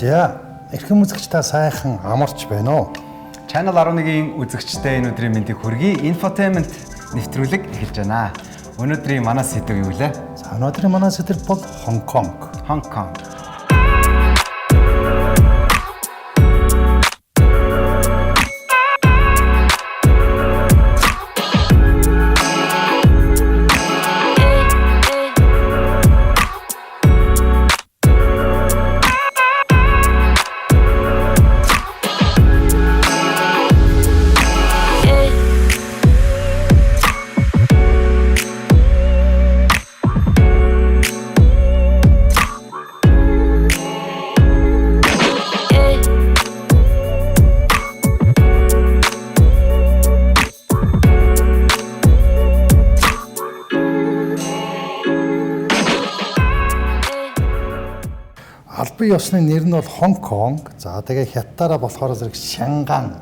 За, эрхэм үзэгч та сайхан амарч байна уу? Channel 11-ийн үзэгчтэй энэ өдрийн мэндийг хүргэе. Infotainment нэвтрүүлэг эхэлж байна. Өнөөдрийн манай сэдэв юу лээ? За, өнөөдрийн манай сэдэв бол Хонконг. Хонконг. Албан ёсны нэр нь бол Хонконг. За, тэгээ хятадаараа болохоор зэрэг Шанган.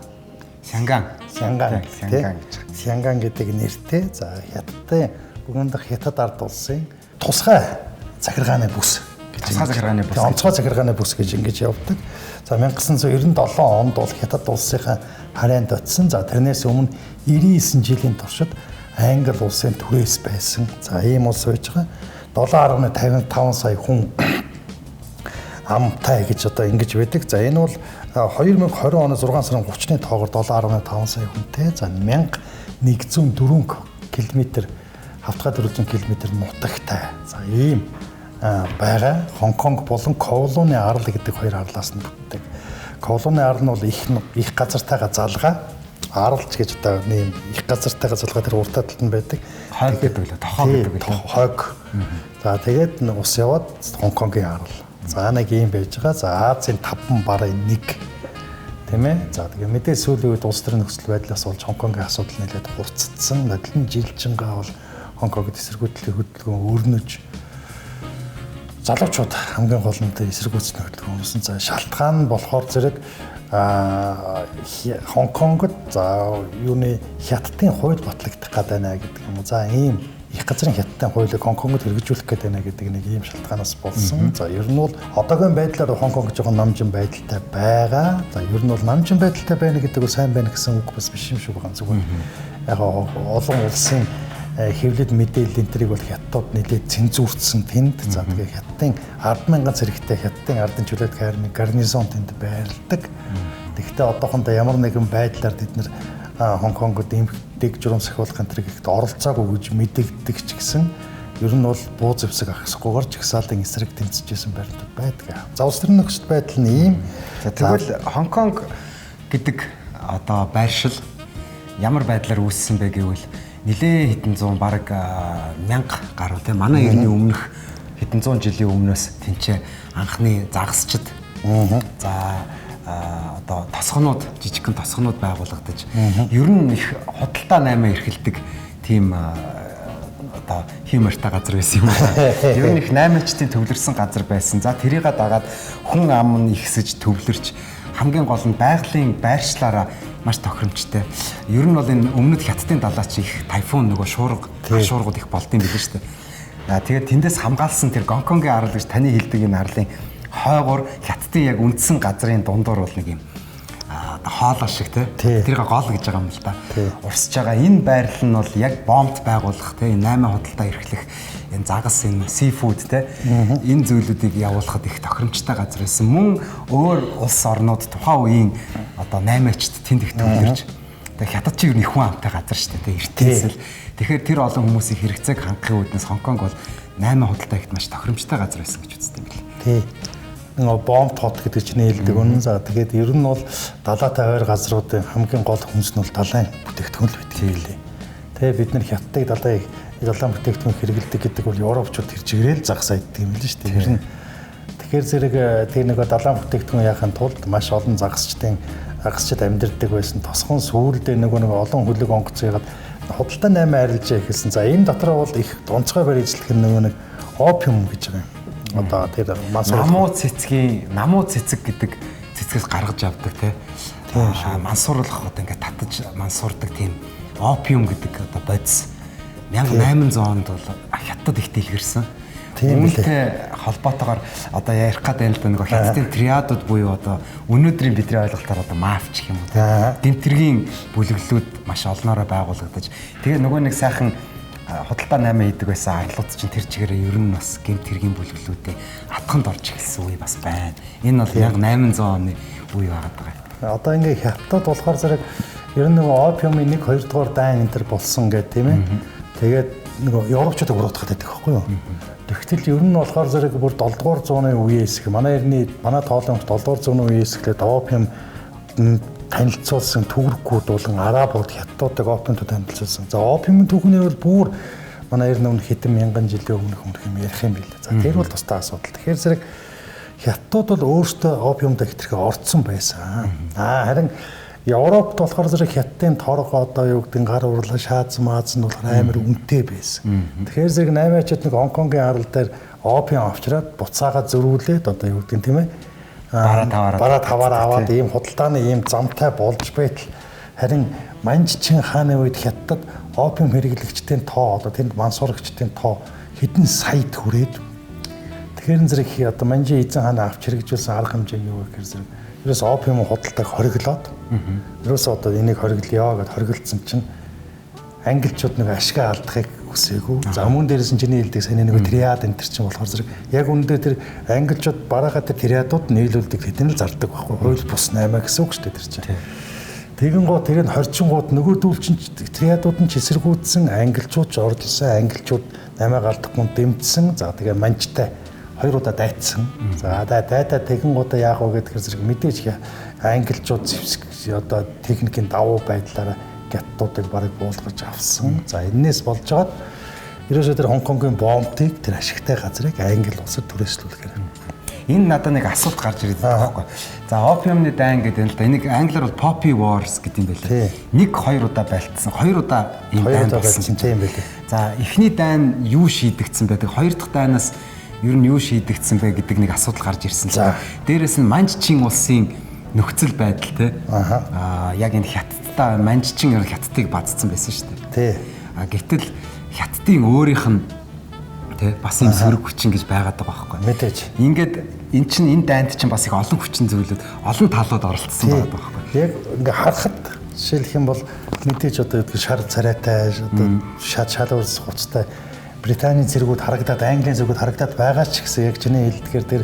Шанган. Шанган, Шанган гэж. Шанган гэдэг нэртэй. За, хятадын бүгэн дэх хятад ард улсын тусгай захиргааны бүс гэж. Тусгай захиргааны бүс. Онцгой захиргааны бүс гэж ингэж явдаг. За, 1997 онд бол хятад улсынхаа харьяанд очсон. За, тэрнээс өмнө 99 жилийн туршид Англи улсын түрээс байсан. За, ийм улс байж байгаа. 7.55 сая хүн амтай гэж одоо ингэж байдаг. За, энэ бол 2020 оны 6 сарын 30-ны тоогоор 7.5 сая хүнтэй. За, 1104 км хавтгай 400 км нутагтай. За, ийм байгаа. Хонконг болон Кowloon-ы арал гэдэг хоёр арлаас нь бүтдэг. Кowloon-ы арал нь бол их газартайгаа залгаа аралч гэж одоо нэм их газартайгаа залгаа тэр уртаа талд нь байдаг. Хойг гэдэг лээ. Тохоо гэдэг лээ. Хойг. За, тэгээд ус яваад Хонконгийн арал. За, нэг ийм байж байгаа. За, Азийн 5 барын 1. Тийм ээ. За, тэгээ мэдээ сүүлийн үед улс төрийн нөхцөл байдлаас болж Хонконгийн асуудал нэлээд хурцдсан. Нодлон жилжингаа бол Хонконгод эсэргүүцлийн хөдөлгөөн өрнөж залуучууд хамгийн гол нь эсэргүүцлийн хөдөлгөөн өрнөсөн. За, шалтгаан нь болохоор зэрэг Хонконгод за юуны хятадын хууль батлагдах гээд байна гэдэг юм уу. За, ийм их газрын хятадын хуулийг Хонконгод хэрэгжүүлэх гээд байна гэдэг нэг ийм шалтгаанаас болсон. За, ер нь бол одоогийн байдлаар Хонконг жоохон намжин байдалтай байгаа. За, ер нь бол намжин байдалтай байна гэдэг нь сайн байна гэсэн үг бас биш юм шиг байгаа. Зүгээр яг олон улсын хэвлэл мэдээлэл энэ тэрийг бол хятадууд нэлээд цензурдсан тэнд. За, тэгээ хятадын 10,000 зэрэгтэй хятадын ардын чөлөөт армийн гарнизон тэнд байрладаг. Тэгэхдээ одоохондоо ямар нэгэн байдлаар тэд нэр Хонконгод дэг журам сахиулах энэ тэрийг оролцоогүй гэж мэдэгддэг ч гэсэн ер нь бол буу зэвсэг ахсахгүйгээр жагсаалын эсрэг тэмцэжсэн баримтууд байдаг. За, улс төрийн нөхцөл байдал нь ийм. За, тэгвэл Хонконг гэдэг одоо байршил ямар байдлаар үүссэн бэ гэвэл нэлээд хэдэн зуун бараг 1000 гаруй тийм манай эртний өмнөх хэдэн зуун жилийн өмнөөс тэнцээ анхны загасчд за одоо тосгонууд жижигхэн тосгонууд байгуулагдаж ер нь их худалдаа наймаа эрхэлдэг тийм одоо хиймортой газар байсан юм байна. Ер нь их наймаачдын төвлөрсөн газар байсан. За, тэрийг дагаад хүн ам нь ихсэж төвлөрч хамгийн гол нь байгалийн байршлаараа маш тохиромжтой. Ер нь бол энэ өмнөд хятадын далаач их тайфун нөгөө шуурга, шуургууд их болд юм билээ шүү дээ. Тэгээд тэндээс хамгаалсан тэр Гонконгийн арал гэж таны хэлдэг энэ арлын хойгоор хятадын яг үндсэн газрын дундуур бол нэг юм хоолой шиг тий. Тэрийг гол гэж байгаа юм л да. Урсж байгаа энэ байрлал нь бол яг бомбт байгуулах тий, энэ 8 худалдаа эрхлэх энэ загас энэ seafood тий, энэ зүйлүүдийг явуулахад их тохиромжтой газар байсан. Мөн өөр улс орнууд тухайн үеийн одоо наймаачд тэнд их төвлөрч тэгээ хятад чи ер нь их хүн амтай газар шүү дээ тий, эртнээсэл. Тэгэхээр тэр олон хүмүүсийн хэрэгцээг хангахын үүднээс Хонконг бол 8 худалдаа ихэд маш тохиромжтой газар байсан гэж үздэг юм билээ. Тий. Нөгөө бомб тот гэдэг чинь хэлдэг үнэн. За, тэгээд ер нь бол далаатай ойр газруудын хамгийн гол хүнс нь бол далайн бүтээгдэхүүн л байдаг юм билээ. Тэгээ бид нар хятадыг далайн бүтээгдэхүүн хэрэглэдэг гэдэг бол европчууд тэр чигээрэл загас айддаг юм билээ шүү дээ. Ер нь тэгэхээр зэрэг тэр нөгөө далайн бүтээгдэхүүн яахын тулд маш олон загасчид амьдардаг байсан. Тосгон сүүлдээ нөгөө нэг олон хөлөг онгоц яагаад худалдаа 8 арилжаа эхэлсэн. За, энэ дотор бол их онцгой байр эзлэх нь нөгөө нэг опиум гэж байгаа юм. Одоо тэр намуу цэцгийн намуу цэцэг гэдэг цэцгээс гаргаж авдаг тий. Тийм шүү. Мансууруулах одоо ингээд татаж мансуурдаг тийм опиум гэдэг одоо бодис 1800 онд бол хятад их дэлгэрсэн. Үүнтэй холбоотойгоор одоо ярих гээд байна л да, нөгөө хятадын триадууд буюу одоо өнөөдрийн бидний ойлголтоор одоо мафч гэх юм уу те. Гэмтэргийн бүлэглүүд маш олноороо байгуулагдаж, тэгээ нөгөө нэг сайхан худалдаа 8 хийдэг байсан арлууд чинь тэр чигээрээ ер нь бас гэмт хэргийн бүлэглүүдээ атханд орж эхэлсэн үе бас байна. Энэ бол 1800 оны үе байгаад байгаа. Одоо ингээ хятад болохоор зэрэг ер нь нөгөө опиумын 1 2 дугаар дайн энэ төр болсон гэдэг тийм ээ. Тэгээд нөгөө европчуудыг буруутгах гэдэг байхгүй юу? Тэгтэл ер нь болохоор зэрэг бүр 7 дугаар зууны үеэс их манай эртний манай тоолын 7 дугаар зууны үеэс эхлээд опиум танилцуулсан түүркүүд болон арабууд хятадуудыг опиумтай танилцуулсан. За опиумын түүхнэр бол бүр манай эртний өмнө хэдэн мянган жилийн өмнөх юм ярих юм билээ. За тэр бол тусдаа асуудал. Тэгэхээр зэрэг хятадууд бол өөрсдөө опиумд хэтэрхий орцсон байсан. Харин Европт болохоор зэрэг хятадын торго одоо юу гэдэг нь гар урлаа шааз мааз нь болохоор амар үнэтэй байсан. Тэгэхээр зэрэг 8-ачид нэг Хонконгийн арал дээр опиум авчираад буцаага зөрүүлээд одоо юу гэдэг нь тийм ээ бараа таваараа аваад ийм худалдааны ийм замтай болж байтал харин Манжчин хааны үед хятадд опиум хэрэглэгчдийн тоо одоо тэнд мансуурагчдын тоо хэдэн саяд хүрээд тэгэхээр зэрэг одоо Манжийн эзэн хааны авч хэрэгжүүлсэн арга хэмжээ юу гэхээр зэрэг ерөөс опиум худалдааг хориглоод ерөөс одоо энийг хориглоё гэд хориглосон чинь англичууд нэг ашгаа алдахыг хүсээгүй. За мөн дээрээс нь чиний хэлдэг сайн нэг триад энэ төр чинь болохоор зэрэг яг үүндээ тэр англичууд бараагаа тэр триадууд нийлүүлдэг тэдний л зардаг байхгүй. Хууль бус 8 гэсэн үг шүү дээ тэр чинь. Тэгэн гоо тэр нь хорчингууд нөгөө дүүл чинь триадууд нь ч эсэргүүцсэн англичууд ч орж исэн, англичууд 8 галдахгүй дэмжсэн. За тэгээ манжтай хоёр удаа дайцсан. За дайдаа тэгэн гоо яах вэ гэхээр зэрэг мэдээж англичууд зэвсэг одоо техникийн давуу байдлаараа гятуудыг бараг буулгаж авсан. За энээс болж жаад ерөөсөө тэр Хонконгийн бомбтыг тэр ашигтай газрыг англи улсад түрээслүүлэхээр. Энэ надад нэг асуулт гарч ирээд байгаа байхгүй. За опиумны дайн гэдэг нь л да. Энийг англиар бол Poppy Wars гэдэг юм байлаа. Нэг хоёр удаа байлтсан. Хоёр удаа ийм дайн болсон юм байлаа. За эхний дайн юу шийдэгдсэн байдаг? Хоёр дахь дайнаас ер нь юу шийдэгдсэн бэ гэдэг нэг асуудал гарч ирсэн л да. Дээрээс нь Манжчин улсын нөхцөл байдал те. Аа яг энэ хятадтай Манжчин ер нь хятадыг базцсан байсан шүү дээ. Тий. А гэтэл хятадын өөрийнх нь те бас юм сөрөг хүчин гэж байгаад байгаа байхгүй. Мэдээж. Ингээд эн чинь энэ дайнд чинь бас их олон хүчин зүйлүүд олон талууд оролцсон байгаа байхгүй. Яг ингээ харахад жишээлх юм бол мэдээж одоо юу шар царайтай одоо шал улс хуцтай Британийн цэргүүд харагдаад Английн цэргүүд харагдаад байгаа ч гэсэн яг чиний хэлдгээр тэр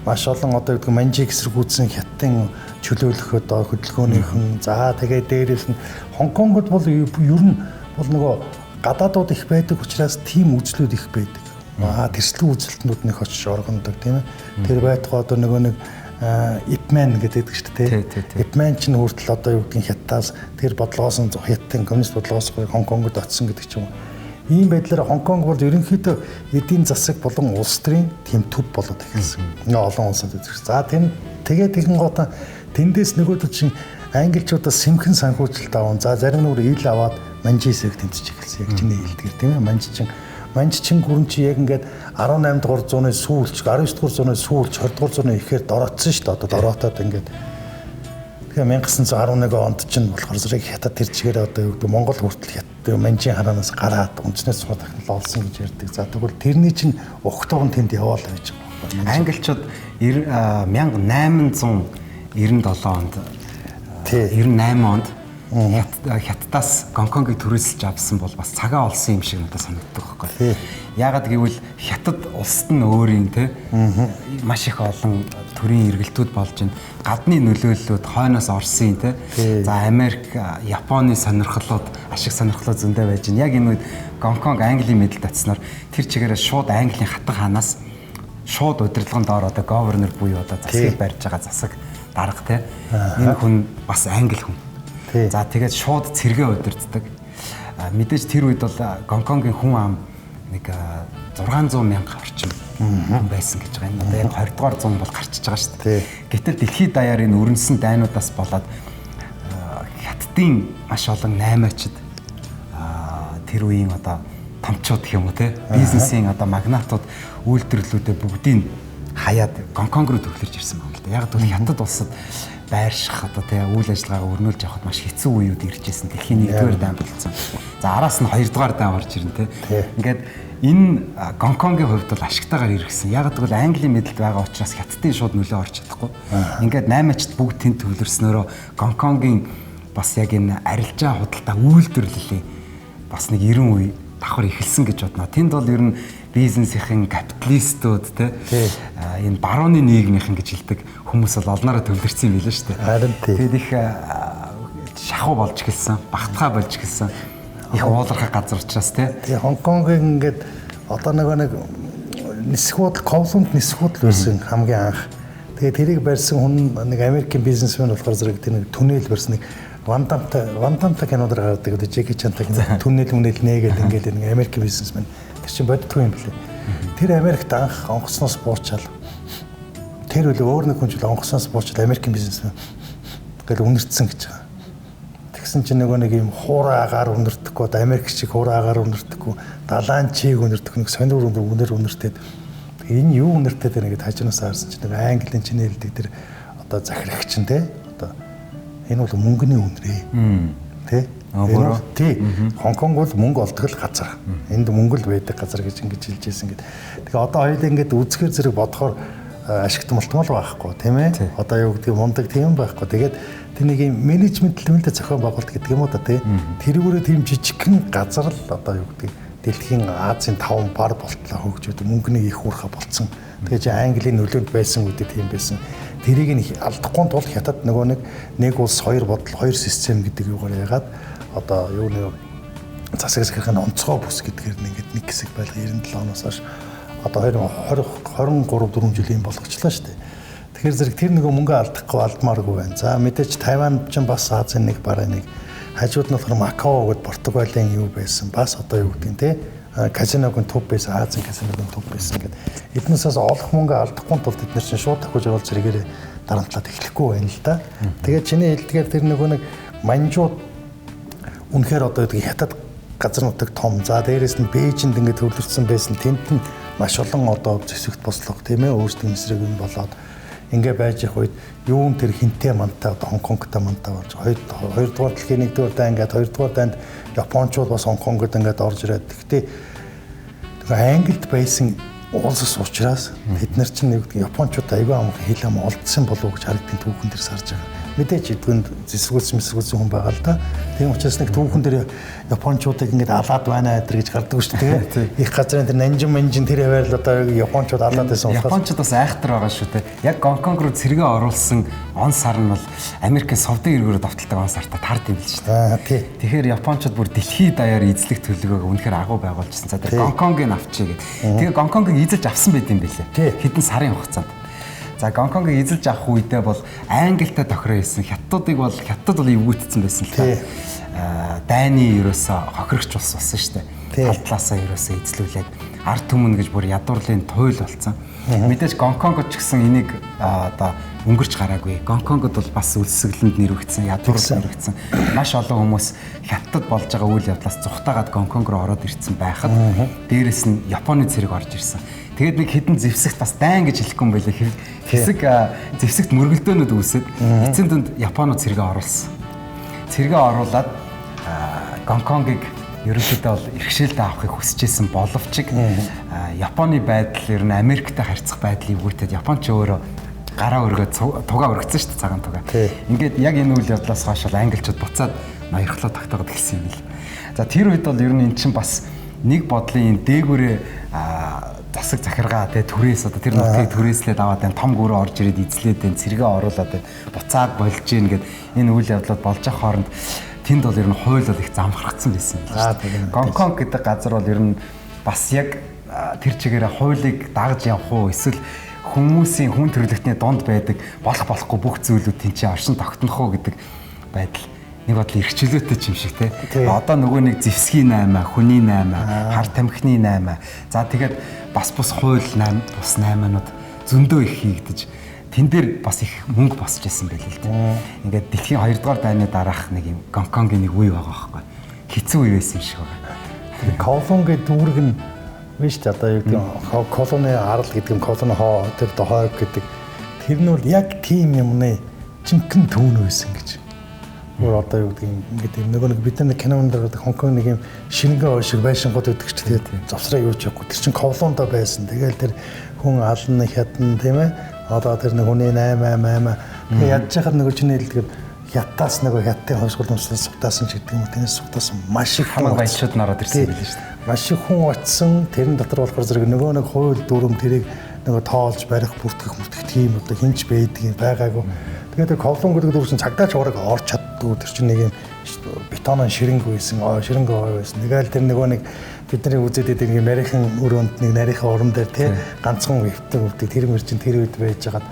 маш олон одоо юу гэдэг манжиг эсэргүүцсэн хятадын чөлөөлөх одоо хөдөлгөөнийхэн за тэгээ дээрээс нь Хонконгод бол ер нь бол нөгөө гадаадууд их байдаг учраас тийм үзлүүд их байдаг. Тэрслэг үзэлтнүүд нэг очиж оргонодог тийм ээ. Тэр байтугай одоо нөгөө нэг Ипман гэдэг шүү дээ. Ипман чинь хүртэл одоо юу гэдгийг хятадаас тэр бодлогоос нь хятадын коммунист бодлогоос Хонконгод очсон гэдэг ч юм уу. Ийм байдлаар Хонконг бол ерөнхийдөө эдийн засаг болон улс төрийн тийм төв болоод эхэлсэн. Ингээ олон улсад үзэх. За тийм тэгээ тэгэн гоотаа тэндээс нөгөөдөл чинь англичуудаас сэмхэн санхүүжилт аван за зарим нүр ил аваад манжисыг тэмцэж эхэлсэн. Яг чиний хэлдгэр тийм ээ. Манжчин гүрэн чи яг ингээд 18 дугаар зууны сүүлч, 19 дугаар зууны сүүлч, 20 дугаар зууны ихээр дороотсон шүү дээ. Одоо дороотоод ингээд тэгээ 1911 онд чинь болохоор зэрэг хятад тэр чигээр одоо юу гэдэг Монгол хүртэл хятад манжийн хараанаас гараад үндэснээс сур технологи олсон гэж ярьдаг. За тэгвэл тэрний чинь ухтууг нь тэнд яваал байж байгаа юм. Англичууд 1897 онд 98 онд Хятадаас Гонконгийг түрээсэлж авсан бол бас цагаа олсон юм шиг надад санагддаг байхгүй. Яагаад гэвэл Хятад улсад нь өөрийн те маш их олон төрийн эргэлтүүд болж байна. Гадны нөлөөллүүд хойноос Оросын те. За Америк, Японы сонирхлууд, ашиг сонирхлууд зөндөө байж байна. Яг энэ үед Гонконг Английн мэдэлд очсноор тэр чигээрээ шууд Английн хатан хаанаас шууд удирдлагын доор одоо governor буюу одоо засгийг барьж байгаа засаг дарга те. Энэ хүн бас англи хүн. За тэгээд шууд цэргээ удирддаг. Мэдээж тэр үед бол Гонконгийн хүн ам нэг 600 мянга орчим хүн байсан гэж байгаа юм. Одоо яг 20 дугаар зуун бол гарчиж байгаа шүү дээ. Гэтэл дэлхийд даяар энэ өрнөсөн дайнуудаас болоод хятадын маш олон наймаачид тэр үеийн одоо томчууд гэх юм уу те бизнесийн одоо магнатууд үйлдвэрлэлүүдээ бүгдийг хаяад Гонконг руу төвлөрж ирсэн байна л л да. Яг гэвэл Хятад улсад байрших одоо тий үйл ажиллагаагаа өрнүүлж явахад маш хэцүү үеүд ирж ирсэн. Дэлхийн 1-р дайн болцсон. За араас нь 2-р дайн орж ирнэ тий. Ингээд энэ Гонконгийн хувьд бол ашигтайгаар иргэсэн. Яг гэвэл Английн мэдэлд байгаа учраас Хятадын шууд нөлөө орж чадахгүй. Ингээд 8-ачд бүгд тэнд төвлөрснөөрөө Гонконгийн бас яг энэ арилжаа худалдаа үйлдвэрлэлийн бас нэг 90 үе давхар эхэлсэн гэж бодно. Тэнд бол ер нь бизнесийн капиталистууд те энэ барууны нийгмийнхэн гэж хэлдэг хүмүүс бол олноороо төвлөрсөн юм билээ шүү дээ. Харин тий. Тэгээд их шахуу болж эхэлсэн, багтгаа болж эхэлсэн. Их уулархаг газар учраас те. Тэгээ Хонконгийн ингээд одоо нөгөө нэг нисэх буудал, Ковлонд нисэх буудал байсан хамгийн анх. Тэгээ тэрийг барьсан хүн нэг Америкийн бизнесмен болохоор зэрэг тэр нэг түнэл барьсан, нэг Ван Дамтай кинодор гаргадаг одоо Джеки Чантай кино түнэл мүнэл нээгээд ингээд нэг Америкийн бизнесмен тэр чинь боддгоо юм билээ. Тэр Америкт анх онгоцноос буучаал. Тэр үл өөр нэг хүн ч онгоцноос буучаал Америкийн бизнесмен гэл үнэртсэн гэж байгаа. Тэгсэн чинь нөгөө нэг юм хуурай агаар үнэртэхгүй, одоо Америк шиг хуурай агаар үнэртэхгүй, далайн чиг үнэртэх нэг сонир үнэр үнэртээд энэ юу үнэртэд байна гэдээ хажуунаас харсан чинь нэг Английн чиний хэлдэг тэр одоо захирагч нь те одоо энэ бол мөнгөний үнэрээ. Тэ? Энэ тий. Хонконг бол мөнгө олдог л газар. Энд мөнгө л байдаг газар гэж ингэж хэлж ирсэн гэд. Тэгээ одоо хоёул ингэж үзэхэр зэрэг бодохоор ашигтмалтмал байхгүй тийм ээ. Одоо юу гэдгийг мундаг тийм байхгүй. Тэгээд тэр нэг юм менежмент левелдээ зохион байгуулалт гэдэг юм уу да тий. Тэрүүгээрээ тийм жижигхэн газар л одоо юу гэдгийг дэлхийн Азийн 5 бар болтлоо хөгжөөд мөнгөний их уурхай болцсон. Тэгээ чи Английн нөлөөнд байсан үедээ тийм байсан. Тэрийг нь алдахгүй тул Хятад нөгөө нэг улс хоёр бодол хоёр систем гэдэг юугаар яагаад одоо юу нэг засаг захиргааны онцгой бүс гэдгээр нь ингээд нэг хэсэг байлга 97 оноос хойш одоо 20 23 4 жилийн болгочлаа шүү дээ. Тэгэхээр зэрэг тэр нөгөө мөнгө алдахгүй алдмааргүй байна. За мэдээж Тайван ч бас Азийн нэг бараа нэг хажууд нь болохоор Макао гэд Португалийн юу байсан. Бас одоо юу гэдэг нь те казиногийн төв байсан, Азийн казиногийн төв байсан гэд. Эднээсээс олох мөнгө алдахгүй тул тэд нар чинь шууд тахиуж орол зэрэгээрээ дарамтлаад эхлэхгүй байна л да. Тэгээд чиний хэлдгээр тэр нөгөө нэг манжууд үнэхээр одоо гэдэг Хятад газар нутаг том. За дээрээс нь Бээжинд ингээд төвлөрсөн байсан. Тэнд нь маш олон одоо зэвсэгт бослого тийм ээ өөрсдийн эсрэг юм болоод ингээ байж явах үед юун тэр хинтээ мантай одоо Хонконгтой мантай болж хоёрдугаар дэлхийн нэгдүгээр дайн ингээд хоёрдугаар дайнд Япончууд бас Хонконгод ингээд орж ирээд гэхдээ Англид байсан улс учраас тэд нар чинь нэг Япончууд аягүй амархан хил ам олдсон болов уу гэж харагдсан түүхэн дээр сарж байгаа. Мэдээж эдгэнд зэсгүүлсэн мэсгүүлсэн хүн байгаа л да. Тийм учраас нэг түүхэн дээр Япончуудыг ингээд алаад байна эдэр гэж гардаг шүү дээ. Их газрын тэр нанжин манжин тэр хаваар л одоо Япончууд алаад байсан учраас Япончууд бас айхтар байгаа шүү дээ. Яг Гонконг руу цэргээ оруулсан он сар нь бол Америкийн совдын эргүүрээ давталдаг он сартаа таард юм л шүү дээ. Тий. Тэгэхээр Япончууд бүр дэлхийд даяар эзлэх төлөвлөгөөг үнэхээр агуу байгуулжсэн. За тэр Гонконгийг авчий гэд. Тэгээ Гонконгийг эзэлж авсан байт юм билээ. Хэдэн сарын хугацаанд. За Гонконгийг эзэлж авах үедээ бол Англитай тохироо хийсэн. Хятадыг бол Хятад бол эвгүүтсэн байсан л та. Дайны ерөөсөө хохирогч улс болсон шүү дээ. Тал талаасаа ерөөсөө эзлүүлээд ард түмэн гэж бүр ядуурлын туйл болсон. Мэдээж Гонконгод ч гэсэн энийг одоо өнгөрч гараагүй. Гонконгод бол бас үлсгэлэнд нэрвэгдсэн, ядуурланд нэрвэгдсэн. Маш олон хүмүүс Хятад болж байгаа үйл явдлаас зүхтаагаад Гонконг руу ороод ирсэн байхад дээрэс нь Японы цэрэг орж ирсэн. Тэгээд нэг хэдэн зэвсэгт бас дайн гэж хэлэхгүй юм байлээ. Хэсэг зэвсэгт мөргөлдөөнүүд үүсээд эцсийн дүнд Японууд цэргээ оруулсан. Цэргээ оруулаад Гонконгийг ерөнхийдөө бол иргэшээлдээ авахыг хүсэж исэн боловч Японы байдал ер нь Америктэй харьцах байдлыг эвгүүтээд Япон ч өөрөө гараа өргөө тугаа өргөцсөн шүү дээ, цагаан тугаа. Ингээд яг энэ үйл явдлаас хойш бол англичууд буцаад ноёрхлоо тогтоогод эхэлсэн юм бэл. За тэр үед бол ер нь эн чинь бас нэг бодлын энэ дээгүүрээ засаг захиргаа тэ түрээс одоо тэр нутгийг түрээслээд аваад энэ том гөрөө орж ирээд эзлээд энэ цэргээ оруулаад энэ буцаад болж гин гэд энэ үйл явдлууд болж явах хооронд тэнд бол ер нь хууль бол их замхархсан байсан юм л шүү дээ. Гонконг гэдэг газар бол ер нь бас яг тэр чигээрээ хуулийг дагаж явах уу эсвэл хүмүүсийн хүн төрөлхтний дунд байдаг болох болохгүй бүх зүйлүүд тэнцээ оршин тогтнох уу гэдэг байдал нэг бодлоо эрхчлөөтэй ч юм шиг те. Одоо нөгөө нэг зэвсгийн 8, хүний 8, хар тамхины 8. За тэгээд бас бус хууль 8, бус 8-нууд зөндөө их хийгдэж тэн дээр бас их мөнгө босч ирсэн байл л дээ. Ингээд дэлхийн 2 дугаар дайны дараах нэг юм Гонконгийн нэг үе байгаа байхгүй. Хэцүү үе байсан юм шиг байгаа. Тэр Колон гэдэг дүүрэг нь биш үү? Одоо юу гэдэг нь Колоны арал гэдэг юм, Колоны хоо тэр хойг гэдэг. Тэр нь бол яг тийм юмны жинхэнэ түүн байсан гэж. Өөр одоо юу гэдэг юм ингээд юм нөгөө нэг бид нар кинонд дээр Хонконг нэг юм шингэн ой шиг байшингууд өгдөг ч тэгээд завсраа юу ч явахгүй. Тэр чин Ковлондо байсан. Тэгэл тэр хүн ална хятна тийм ээ. Одоо тэр нэг хүний 8 8 8 тэгээ ядж хахад нөгөө чиний хэлдэг хятаас нөгөө хятадын хойшгол өмслөөс сутаасан ч гэдэг юм уу тэрнээс сутаасан маш их хамаг баячууд нь ороод ирсэн байл шүү дээ. Маш их хүн очсон. Тэрэн дотор болохоор зэрэг нөгөө нэг хууль дүрм тэрийг нөгөө тоолж барих бүртгэх мүртгэх тийм одоо хинч байдгийг байгаагүй. Тэгээд тэр Ковлон гэдэг дүр чинь цагдаач ураг орч чаддгүй тэр чинь нэг юм бетонон ширэнг байсан. Ширэнг ой байсан. Тэгэл тэр нөгөө нэг бидний үзээд байдаг нэг нарийнхан өрөөнд нэг нарийнхан уран дээр тий ганцхан өвтөг өвтөг тэр мөр чинь тэр үед байж хагаад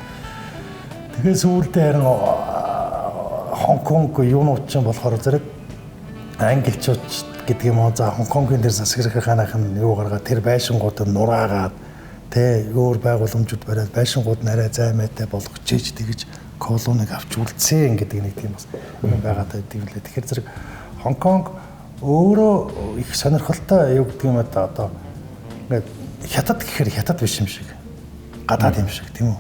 тэгээ сүүлдээ харин Хонконг юунууд чинь болохоор зэрэг англичууд гэдэг юм уу за Хонконгийн тэр засаг ханых нь юу гаргаад тэр байшингуудад нураагаад тэ өөр байгууламжууд бариад байшингууд нь арай займаатай болгож ийж тэгэж колоныг авч үлдсэн гэдэг нэг тийм бас юм байгаад байдаг юм лээ. Тэгэхээр зэрэг Хонконг өөрөө их сонирхолтой юу гэдэг юм одоо ингээд хятад гэхээр хятад биш юм шиг гадаад юм шиг тийм үү?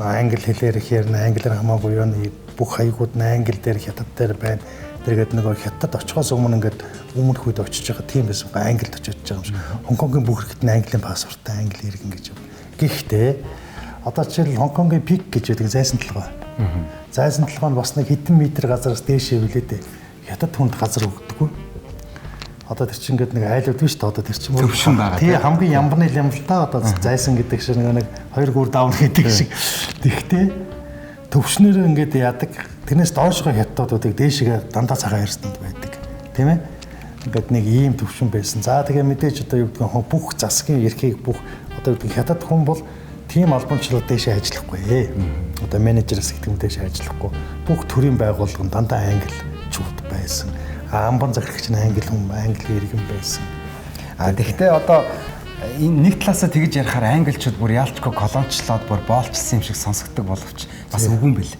Англи хэлээр их ярина, англиар хамаагүй юу бүх хаягууд нь англи дээр хятад дээр байна. Тэргээд нөгөө хятад очихоос өмнө ингээд өмнөх үед очиж байгаа тийм байсан. Англид очиж байгаа юм шиг. Хонконгийн бүх хэрэгт нь английн паспорттай англи иргэн гэж юм. Гэхдээ одоо жишээл Хонконгийн пик гэж байдаг зайсан толгой. Зайсан толгой нь бас нэг хэдэн метр газараас дээшээ билээ дээ. Хятад хүнд газар өгдөггүй. Одоо тэр чинь ингээд нэг айлууд биш үү? Одоо тэр чинь төвшин байгаа. Тий хамгийн ямбны юм л та одоо зайсан гэдэг шиг нэг хоёр гүр давна гэдэг шиг. Тэгтээ төвшнөр ингээд яадаг. Тэрнээс доошгоо хятадуудыг дээшгээ дандаа цагаан ярьсанд байдаг. Тийм ээ? Ингээд нэг ийм төвшин байсан. За тэгээ мэдээж одоо юу гэдэг нь бүх засгийн эрхийг бүх одоо юу гэдэг хятад хүн бол тийм албанчлал дээшээ ажиллахгүй. Одоо менежерээс гэдэг юм дээшээ ажиллахгүй. Бүх төрийн байгууллага нь дандаа англичууд байсан. Амбан захирагч нь англи хүн, англи иргэн байсан. А тэгвэл одоо энэ нэг талаасаа тэгж ярихаар англичууд бүр яалчгүй колоничлоод бүр боолчсон юм шиг сонсогддог боловч бас үгүй юм бэл.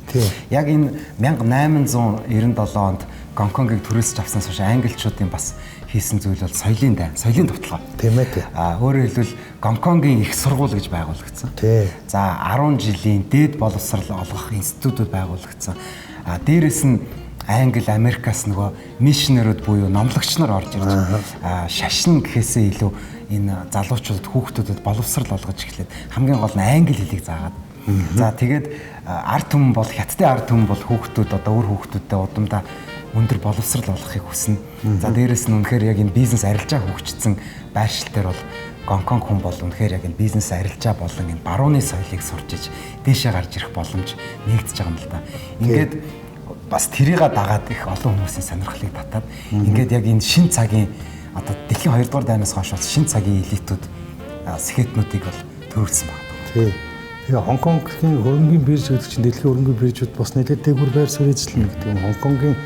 Яг энэ 1897 онд Гонконгийг түрээсэж авснаас хойш англичуудын бас хийсэн зүйл бол соёлын дайн, соёлын товтлогоо. Тийм ээ. А өөрөөр хэлбэл Гонконгийн их сургууль гэж байгуулагдсан. За 10 жилийн дээд боловсрал олгох институтууд байгуулагдсан. А дээрэс нь Англи, Америкаас нөгөө мишнерүүд буюу номлогч нар орж ирж шашин гэхээсээ илүү энэ залуучуудад хүүхдүүдэд боловсрал олгож эхлээд хамгийн гол нь англи хэлийг заагаад. За тэгээд ард түмэн бол хятадын ард түмэн бол хүүхдүүд одоо үр хүүхдүүдтэй удамдаа өндөр боловсрал олгохыг хүснэ. За дээрэс нь үнэхээр яг энэ бизнес арилжаа хөгжсөн байршил дээр бол Гонконг хүн бол үнэхээр яг энэ бизнес арилжаа болон энэ барууны соёлыг сурч иж дээшээ гарч ирэх боломж нэгдэж байгаа юм л да. Ингээд бас тэрийг дагаад их олон хүмүүсийн сонирхлыг татаад ингээд яг энэ шин цагийн одоо дэлхийн 2 дугаар дайнаас хойш бол шин цагийн элитүүд сэхэтнүүдийг бол төрүүлсэн байна. Тий. Тэгээ Хонконгын хөрөнгөний бирж гэдэг чинь дэлхийн хөрөнгөний биржүүд бас нэлээд дээгүүр байр суурь эзэлнэ гэдэг юм. Хонконгийн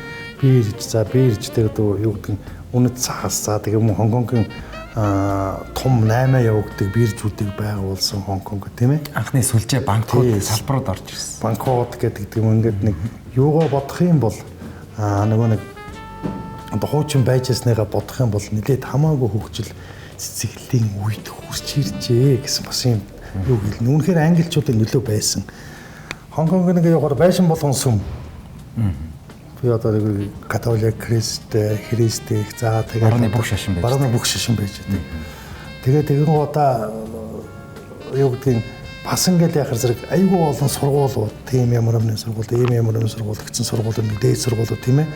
бирж, за бирж дээр одоо юу гэдэг нь үнэт цаас, за тэгээ мөн Хонконгийн том 8 явагддаг биржүүдийг байгуулсан Хонконг тийм ээ. Анхны сүлжээ банкуд салбарууд орж ирсэн. Банкуд гэдэг юм ингээд нэг юугаа бодох юм бол нөгөө нэг одоо хуучин байж байсныгаа бодох юм бол нэлээд хамаагүй хөгжил цэцэглэлийн үед хүрч иржээ гэсэн бас юм юу гэлнэ. Үнэхээр англичуудын нөлөө байсан. Хонконг нэг явахаар байшин болгон сүм. Би одоо нэг католик, христ, христэх за тэгээд барууны бүх шашин байж. Барууны бүх шашин байж байдаг. Тэгээд тэгэн удаа юу гэдгийг бас ингээл яхаар зэрэг айгүй олон сургуулиуд, тийм ямар нэгэн сургууль, ийм ямар нэгэн сургууль гэсэн сургуулиуд, нэг дээд сургуулиуд тийм ээ.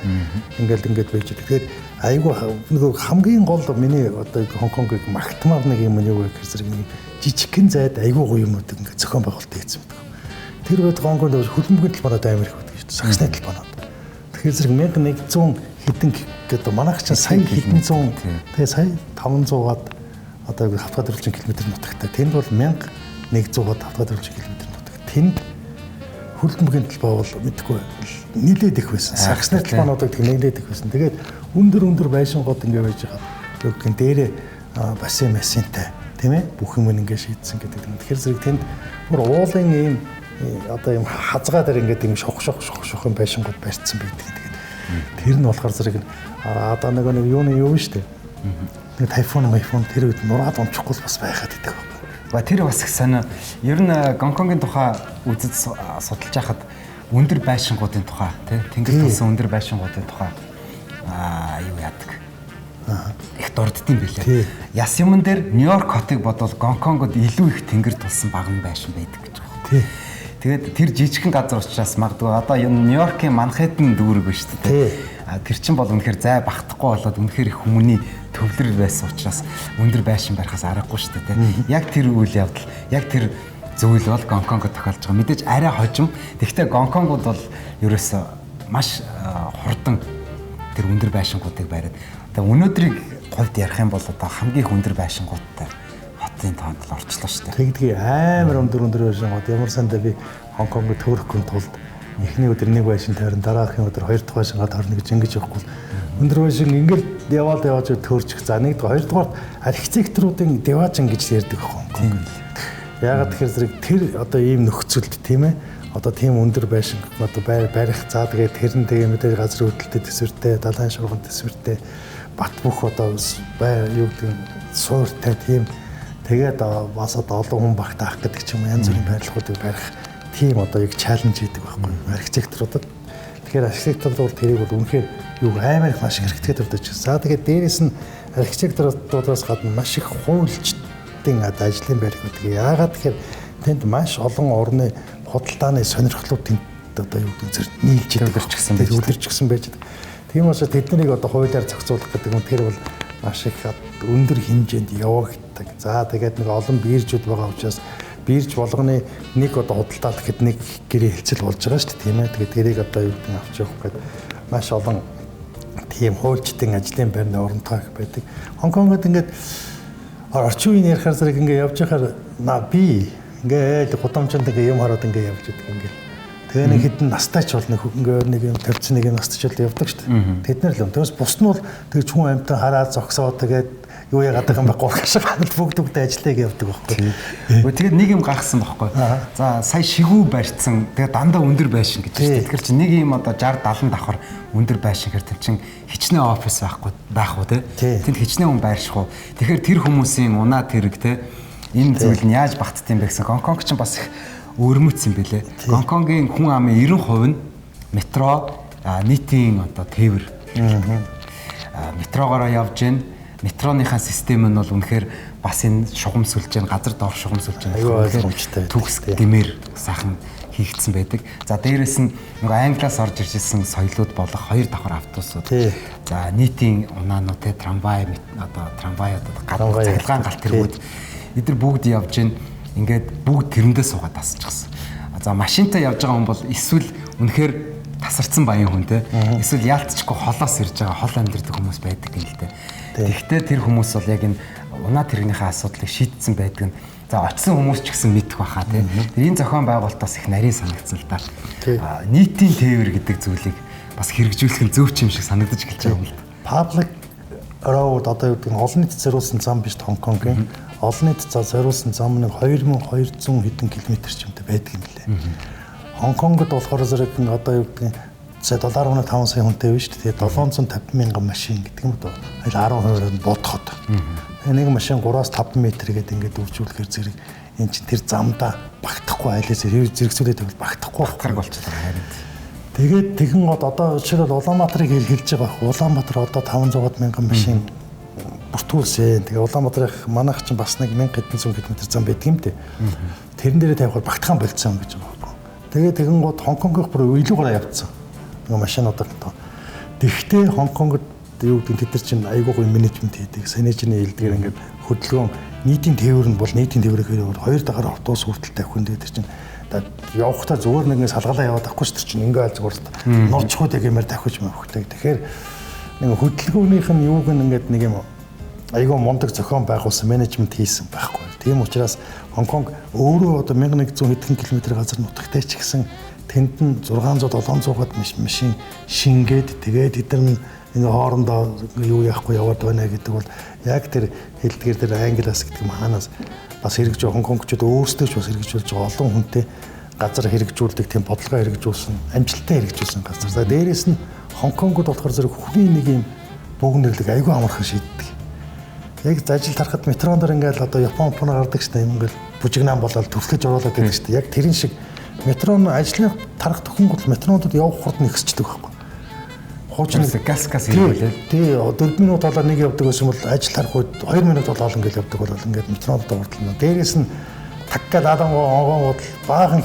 Ингээл ингээд байж байдаг. Тэгээд айгүй нөгөө хамгийн гол миний одоо Хонконгийг магтмаар нэг юм юу гэхээр зэрэг нэг жижигхэн зайд айгүй гоё юмнууд ингээд зохион байгуулалт хийсэн байдаг. Тэр үед Хонконд хөлбөмбөгийн талбарууд амар их байдаг шүү дээ. Сагсны талбарууд. Тэгэхээр зэрэг 1100 хэдэн гэдэг манайх чинь сая хэдэн зуун тэгээ сая 500-аад одоо хавтгаа дөрвөлжин километр нутагтай. Тэнд бол 1100-аад хавтгаа дөрвөлжин километр нутаг. Тэнд хөлбөмбөгийн талбай бол мэдэхгүй нийлээд их байсан. Сагсны талбайнуудыг тэг нийлээд их байсан. Тэгээд өндөр байшингууд ингэ байж байгаа. Юу гэх юм дээрээ бассейн массинтай тийм ээ бүх юм ингэ шийдсэн гэдэг. Тэгэхээр зэрэг тэнд бүр уулын ийм одоо юм хазгаа дээр ингээд юм шох юм байшингууд барьцсан байдаг. Тэгээд тэр нь болохоор зэрэг одоо нэг юуны юу шүү дээ. Нэг тайфун тэр үед нураад унчихгүй бас байхад байдаг. Тэр бас их сонио. Ер нь Гонконгийн тухай үзэж судалж байхад өндөр байшингуудын тухай тий тэнгэр тулсан өндөр байшингуудын тухай юу яадаг. Их дурддсан билээ. Яс юмн дээр Нью-Йорк хотыг бодвол Гонконгод илүү их тэнгэр тулсан баган байшин байдаг гэж байна. Тий. Тэгээд тэр жижигхэн газар учраас магадгүй одоо энэ Нью-Йоркийн Манхэттен дүүрэг ба шүү дээ. Тэр чинь бол үнэхээр зай багтахгүй болоод үнэхээр их хүмүүний төвлөрөл байсан учраас өндөр байшин барихаас аргагүй шүү дээ. Яг тэр үйл явдал, яг тэр зүйл бол Гонконгод тохиолдож байгаа. Мэдээж арай хожим. Тэгэхдээ Гонконгод бол ерөөсөө маш хурдан тэр өндөр байшингуудыг бариад. Одоо өнөөдрийг хувьд ярих юм бол одоо хамгийн их өндөр байшингуудтай хотын тоонд л орчлоо шүү дээ. Тэгдгийг амар өндөр байшингууд. Ямар сандаа би Хонконгод төрөхгүй тулд эхний өдөр нэг байшин тойрон, дараагийн өдөр хоёр дахь байшингаа тойрно гэж ингэж явахгүй. Өндөр байшин ингээл яваал яваад төрчих. За нэгдүгээр, хоёрдугаар архитекторуудын деважин гэж ярьдаг Хонконг. Яагаад тэгэхээр зэрэг тэр одоо ийм нөхцөлд тийм одоо тийм өндөр байшин одоо барих, за тэгээд тэр нь тэгээ мэдээж газар хөдлөлтөд төсвөртэй, далайн шуурган төсвөртэй, бат бөх одоо юу гэдэг нь суурьтай тийм, тэгээд бас одоо олон хүн багтаах гэдэг ч юм уу янз бүрийн барилгуудыг барих тийм одоо яг чаленж хийдэг байхгүй архитекторуудад. Тэгэхээр архитекторууд бол тэрийг бол үнэхээр юу амар их маш их архитекторууд гэж. За тэгээд дээрэс нь архитекторуудаас гадна маш их хуульчдын ажлын байр гэдэг. Яагаад тэгэхээр тэнд маш олон орны худалдааны сонирхлууд тэнд одоо юу гэдэг зэрэг нийлж үлдэрчихсэн байж үлдэрчихсэн байж. Тийм учраас тэднийг одоо хуулиар зохицуулах гэдэг нь тэр бол маш их өндөр хэмжээнд явагддаг. За тэгээд нэг олон биржүүд байгаа учраас бирж болгоны нэг одоо худалдаалах гэхэд нэг гэрээ хэлцэл болж байгаа шүү дээ, тийм ээ. Тэгээд тэрийг одоо юу гэдэг авч явах гээд маш олон тийм хуульчдын ажлын байрны оронтой их байдаг. Хонконгод ингээд орчин үеийн ярихаар зэрэг ингээд явж байхаар би ингээд гудамжинд ингээд юм хараад ингээд явж идэг ингээд. Тэгээ нэг хэдэн настай ч бол нэг ингээд нэг юм тавьсан нэг юм настай ч бол явдаг шүү дээ. Тэд нар л юм. Тэгээс бус нь бол тэгж хүн амьтан хараад зогсоо тэгээд юу яагаад байгаа юм бэ гурх ашиг бүгд бүгд ажиллая гэж явдаг байхгүй. Тэгээд нэг юм гаргасан байхгүй. За сая шигүү барьцсан. Тэгээд дандаа өндөр байшин гэж байна. Тэгэхээр чи нэг юм одоо 60 70 давхар өндөр байшин хэр тэр чин хичнээн офис байхгүй байх уу те. Тэнд хичнээн хүн байрших уу. Тэгэхээр тэр хүмүүсийн унаа тэрэг те энэ зүйл нь яаж багтд юм бэ гэсэн. Гонконг ч бас их өвөрмөц юм бэлээ. Гонконгийн хүн амын 90% нь метро, нийтийн одоо тээвэр. Метрогоороо явж гин. Метроныхаа систем нь бол үнэхээр бас энэ шугам сүлжээ, газар доор шугам сүлжээ ойлгомжтой төгс дэмэр сайхан хийгдсэн байдаг. За дээрэс нь нөгөө Англиас орж ирж исэн соёлууд болох хоёр давхар автобусууд. За нийтийн унаанууд те трамвай одоо трамвай одоо цахилгаан галт тэргүүд эдгээр бүгд явж гин. Ингээд бүгд тэрэндээ суугаад тасчихсан. За машинтай явж байгаа хүн бол эсвэл үнэхээр тасарсан баян хүн те эсвэл яалтчгүй холоос ирж байгаа хол амьдардаг хүмүүс байдаг юм л те. Тэгэхдээ тэр хүмүүс бол яг энэ унаа тэрэгнийхээ асуудлыг шийдсэн байдаг нь за очисон хүмүүс ч гэсэн мэдэх байхаа те. Тэр энэ зохион байгуулалт бас их нарийн санагдсан л да. Нийтийн тээвэр гэдэг зүйлийг бас хэрэгжүүлэх нь зөв ч юм шиг санагдаж эхэлж байгаа юм л да. Public road одоо юу гэдэг нь олон нийтэд зориулсан зам биш Хонконгийн. Олон нийтэд зориулсан зам нэг 2200 хэдэн километр ч юмтай байдаг юм лээ. Хонконгод болохоор зэрэг одоо юу гэдэг нь 7.5 сая хүнтэй биш үү? Тэгээ 750 мянган машин гэдэг юм доо. Аль 10%-аар нь бодоход. Нэг машин 3-5 м гэдэг ингээд үржүүлэхээр зэрэг эн чинь тэр замдаа багтахгүй айлаас зэрэгцүүлээд байвал багтахгүй багтарг болчихлоо харин. Тэгээд тэгэн гол одоо жишээлбэл Улаанбаатарыг хэлж байгаа байх. Улаанбаатар одоо 500 мянган машин бүртгүүлсэн. Тэгээ Улаанбаатарын манайх чинь бас нэг 1000 хэдэн зуун километр зам байдаг юм дээ. Тэрэн дээрээ тавихаар багтахаан болцсон гэж байгаа байхгүй. Тэгээ тэгэн гол Хонконгийнх бүр илүү гараа явцсан. Нөгөө машинуудаар тоо. Тэгвэл Хонконгод юу гэдэг нь тэд нар чинь айгүй гоё менежмент хийдэг. Санийжны хэлдгээр ингээд хөдөлгөөн нийтийн тээвэр нь бол нийтийн тээврээр хоёр дахаар автобус хүртэл тавих хүн дээр чинь явахдаа зүгээр нэг ингээд салгалаа яваад авахгүй ш тэр чинь ингээд зүгээр нурчхууд яг юмар тавих юм авахтай. Тэгэхээр нэг хөдөлгөөнийх нь юуг нь ингээд нэг юм айгүй мундаг зохион байгуулсан менежмент хийсэн байхгүй. Тийм учраас Хонконг өөрөө одоо 1100 хэдэн километр газар нутагтай ч гэсэн тэнд нь 600 700-ад машин шингээд тэгээд тэд нар ингээ хоорондоо юу яахгүй яваад байна гэдэг бол яг тэр хэлдгээр тэр Англиас гэдэг юм хаанаас бас хэрэгж Хонконгчууд өөрсдөө ч бас хэрэгжүүлж байгаа олон хүнтэй газар хэрэгжүүлдэг тийм бодлогоо хэрэгжүүлсэн, амжилттай хэрэгжүүлсэн газар. За дээрээс нь Хонконгод болохоор зэрэг хүний нэг юм бөөгнөрлөг айгүй амархан шийддэг. Яг ажил тарахад метрон дээр ингээл одоо Япон Японоор гардаг шүү дээ. Ингээл бүжигнаан болоод түлхэж оруулаад байдаг шүү дээ. Яг тэрэн шиг метрон ажлын тарах төхөнгөл метронуудад явах хурд нь ихсчдэг байхгүй. Хуучин газ газ ирүүлээ. Тий, 4 минут болоо нэг явдаг байсан бол ажил тарах үед 2 минут болоо ингээл явдаг болол ингээд метронуудад урдлаа. Дээрээс нь так гал алангоо онгонгууд баахан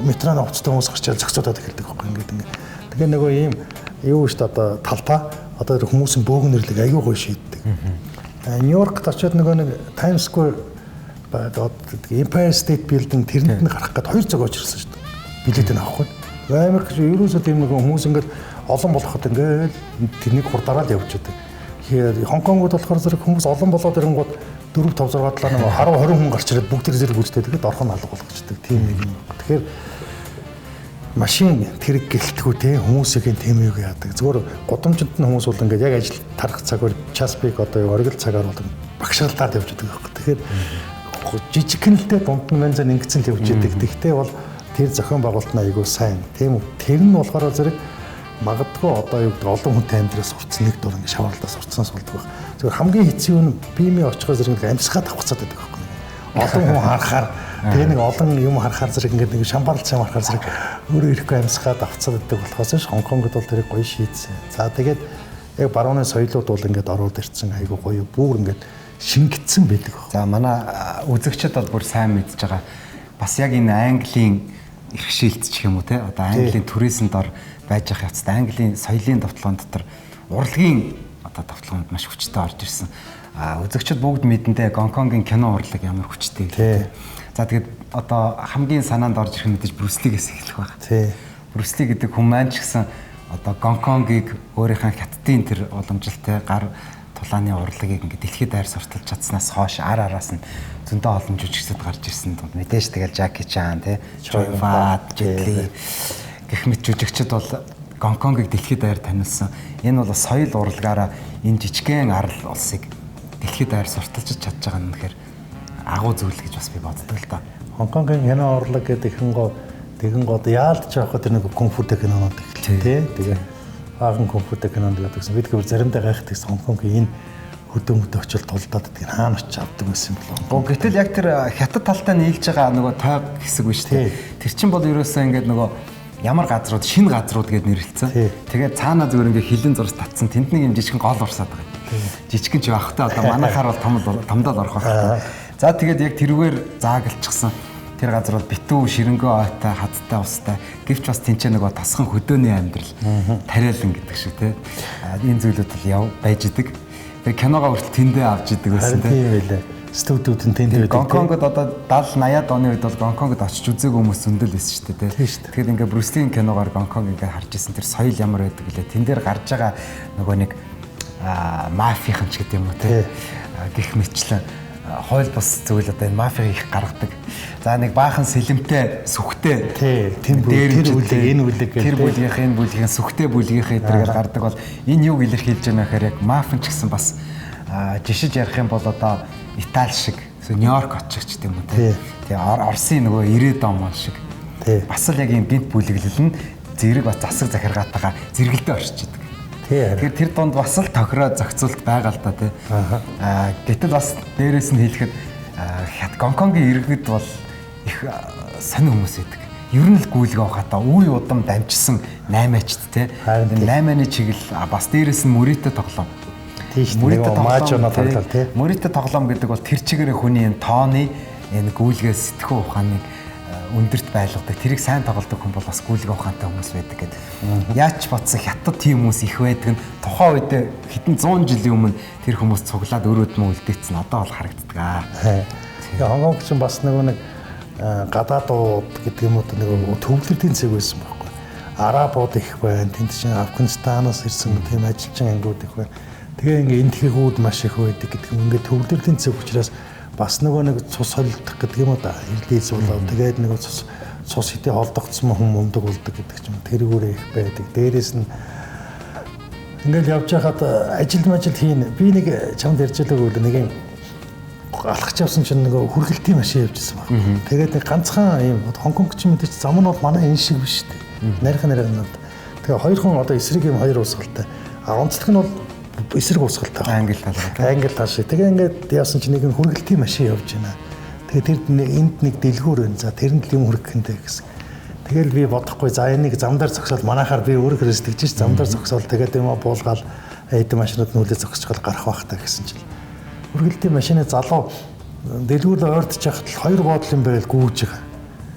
метроны хувцастай хүмүүс гарчаал зөксөд эхэлдэг байхгүй ингээд ингээд. Тэгээ нөгөө ийм юу шүү дээ одоо талпаа одоо хүмүүсийн бөөгнөрлөг аягүй гоё шийддэг. Нью-Йоркт очиод нөгөө нэг Times Square одоо Empire State Building тэрэнд нь гарах гээд 2 цаг очирсан шүү дээ. Билет нь авахгүй. Америк ерөөсөө тийм нэг хүмүүс ингээд олон болоход ингээд тэрнийг хурдаараа л явж байдаг. Хонконгод болохоор зэрэг хүмүүс олон болоод ирэнгууд 4 5 6 7 8 10 20 хүн гарч ирээд бүгд тэр зэрэг үстэй тэгээд орхон нь алга болгочдөг. Тийм нэг юм. Тэгэхээр машин тэрэг гэлтгүү те хүмүүсийн тэмээг яадаг. Зүгээр гудамжинд нь хүмүүс бол ингээд яг ажил тарах цагаар час пик одоо юу оргил цагаар бол багшаалтаар явж байдаг байхгүй. Тэгэхээр жижигхэн л те дунд нь манзан ингэсэн л явж идэг. Тэгтээ бол тэр зохион байгуулалт нь айгүй сайн. Тийм үү. Тэр нь болохоор зэрэг магадгүй одоо юу гэдэг олон хүнтэй амьдраас сурцсан нэг дур ингээд шаварлаа сурцсанаас болдог байх. Зүгээр хамгийн хэцүү нь биемээ очихоор зэрэг амьсгаад авахцаад байдаг байхгүй. Олон хүн харахаар тэгээ нэг олон юм харахаар зэрэг ингээд нэг шамбарлц юм харахаар зэрэг өөрөө ирэхгүй амьсгаад авцаад байдаг болохоос ш Хонконгод бол тэрийг гоё шийдсэн. За тэгээд яг барууны соёлууд бол ингээд ороод ирсэн айгүй гоё бүр ингээд шингэцсэн байдаг. За манай үзэгчид бол бүр сайн мэдж байгаа. Бас яг энэ Английн эрхшээлт ч юм уу те одоо Английн туризмд ор байж явах явцад Английн соёлын довтлогон дотор урлагийн одоо довтлогонд маш хүчтэй орж ирсэн. Үзэгчид бүгд мэдэндээ Гонконгийн кино урлаг ямар хүчтэй гэлээ. За тэгээд одоо хамгийн санаанд орж ирэх нь мэдээж Брюс Лигээс эхлэх байх. Тий. Брюс Ли гэдэг хүн маань ч гэсэн одоо Гонконгийг өөрийнхөө хятадын тэр уламжлалтай гар тулааны урлагийг ингээд дэлхийд даяар сурталж чадсанаас хойш ар араас нь зөндөө олон жүжигчд гарч ирсэн дунд мэдээж тэгэл Жаки Чан тий, Чой Фат, Жет Ли гэх мэт жүжигчд бол Гонконгийг дэлхийд даяар танилсан. Энэ бол соёл урлагаараа энэ жижигхэн арал улсыг дэлхийд даяар сурталчилж чадж байгаа нь үнэхээр агуу зүйл гэж бас би боддог л доо. Хонконгийн кино урлаг гэдэг ихэнгоо тэгэн гол яалт жоохоо тэр нэг кунфутэй кинонууд эхэлсэн тий. Тэгээ баахан кунфутэй кинонд гэдэг гэсэн. Бид гэвэр заримдаа гайхдаг гэсэн Хонконгийн энэ хөдөө мөдөө очил тулдаад гэдгийг хаана очиж авдаг байсан юм болоо. Гэтэл яг тэр хятад талтай нийлж байгаа нөгөө тойг хэсэг биш тий. Тэр чинь бол ерөөсөө ингээд нөгөө ямар газрууд шинэ газрууд гэд нэрлэлсэн. Тэгээд цаанаа зүгээр ингээд хилэн зурс татсан. Тэнд нэг юм жижигхэн гол урсаад байгаа. Жижигхэн ч байх та одоо манайхаар бол томдол орох байх. За тэгээд яг тэрүүгээр заагалчихсан. Тэр газар бол битүү, ширэнгөө ойтой, хадтай, устай. Гэвч бас тэнцээ нөгөө тасхан хөдөөний амьдрал тариалан гэдэг шиг тий. Энэ зүйлүүд бол яв байж идэг. Тэгээ киногоо хүртэл тэндээ авч идэг байсан тий. Тийм байлаа. Студиуд нь тэнд байдаг. Гонконгод одоо 70 80-ад оны үед бол Гонконгод очиж үзээгүй хүмүүс зөндөл байсан шүү дээ тий. Тэгэхээр ингээ Брюс Лигийн киногоор Гонконг ингээ харж исэн тэр соёл ямар байдаг гэлээ. Тэн дээр гарч байгаа нөгөө нэг мафийнхан ч гэдэг юм уу тий. Гэх мэтчлэн хойл бус зүйл одоо энэ мафиг их гаргадаг. За нэг баахан сэлэмтэй сүхтэй тий тэр бүлэг энэ бүлэг гэх тэр бүлгийнх энэ бүлгийнх сүхтэй бүлгийнх эдрэгээр гардаг бол энэ юуг илэрхийлж байна гэхээр яг мафин ч гэсэн бас жишиж ярих юм бол одоо Итали шиг Нью-Йорк очих ч гэдэм үү тий. Тэгээ Оросын нөгөө 90-ад он шиг. Бас л яг ийм гинт бүлэглэл нь зэрэг бас засаг захиргаатайгаа зэрэгэлдээ орчиж идэг. Тэгэхээр тэр дунд бас л тохироо зохицуулт байгаа л да тий. Гэтэл бас дээрээс нь хэлэхэд Гонконгийн иргэд бол их сонин хүмүүс байдаг. Ер нь л гүйлгээ ухаатаа үе удам дамжсан 8-ачд тий. 8-ны чиглэл бас дээрээс нь мөрийтэй тоглоом. Тийм шүү дээ. Маажона тоглоом тий. Мөрийтэй тоглоом гэдэг бол тэр чигээрээ хүний энэ тооны энэ гүйлгээ сэтгхүү ухааныг өндөрт байлгадаг. Тэрийг сайн тоглодог хүн бол бас гүйлгээ ухаантай хүмүүс байдаг гэдэг. Яаж ч бодсон хятад тийм хүмүүс их байдаг нь тухайн үед хэдэн 100 жилийн өмнө тэр хүмүүс цуглаад өр өдмөө үлдээсэн одоо бол харагддаг аа. Тэгээ Хонконг ч бас нөгөө нэг гадаадууд гэдэг юм уу нөгөө төвлөрлийн цэг байсан байхгүй. Арабууд их байна. Тэнд чинь Афганистанаас ирсэн тийм ажилчин ангиуд их байна. Тэгээ ингээ энтхэгүүд маш их байдаг гэдэг юм. Ингээ төвлөрлийн цэг учраас бас нөгөө нэг цус холилдох гэдэг юм уу да. Релиз болоо. Тэгээд нөгөө цус хитэ холдогдсон хүн мундаг болдог гэдэг ч юм. Тэрүүгээрээ их байдаг. Дээрээс нь ингээл явж байхад ажил мажил хийн. Би нэг чамд ярьж байлаа үл нэг юм алхаж явсан чинь нөгөө хүргэлтийн машин явж ирсэн байна. Тэгээд нэг ганцхан юм Хонконг ч мэдээч зам нь бол манай энэ шиг биш үү. Нарийнхан нарийнхан. Тэгээ хоёр хүн одоо эсрэг юм хоёр уусгалтай. А онцлог нь бол Эсрэг урсгалтай. Англи тал. Англи тал шиг. Тэгээ ингээд яасан чи нэг нь хүргэлтийн машин явж байна. Тэгээ тэр энд нэг дэлгүүр байна. За тэрэнд л юм хүргэх гэнтэй гэсэн. Тэгэл би бодохгүй за энийг замдаар зогсоол манайхаар би өөрөөр сэтгэж ш замдаар зогсоол тэгээд юм буулгаал эдэн машинууд нүлээ зогсчихвол гарах байх та гэсэн чинь. Хүргэлтийн машины залуу дэлгүүр ойртож яхад л хоёр боодлын барайл гүйж байгаа.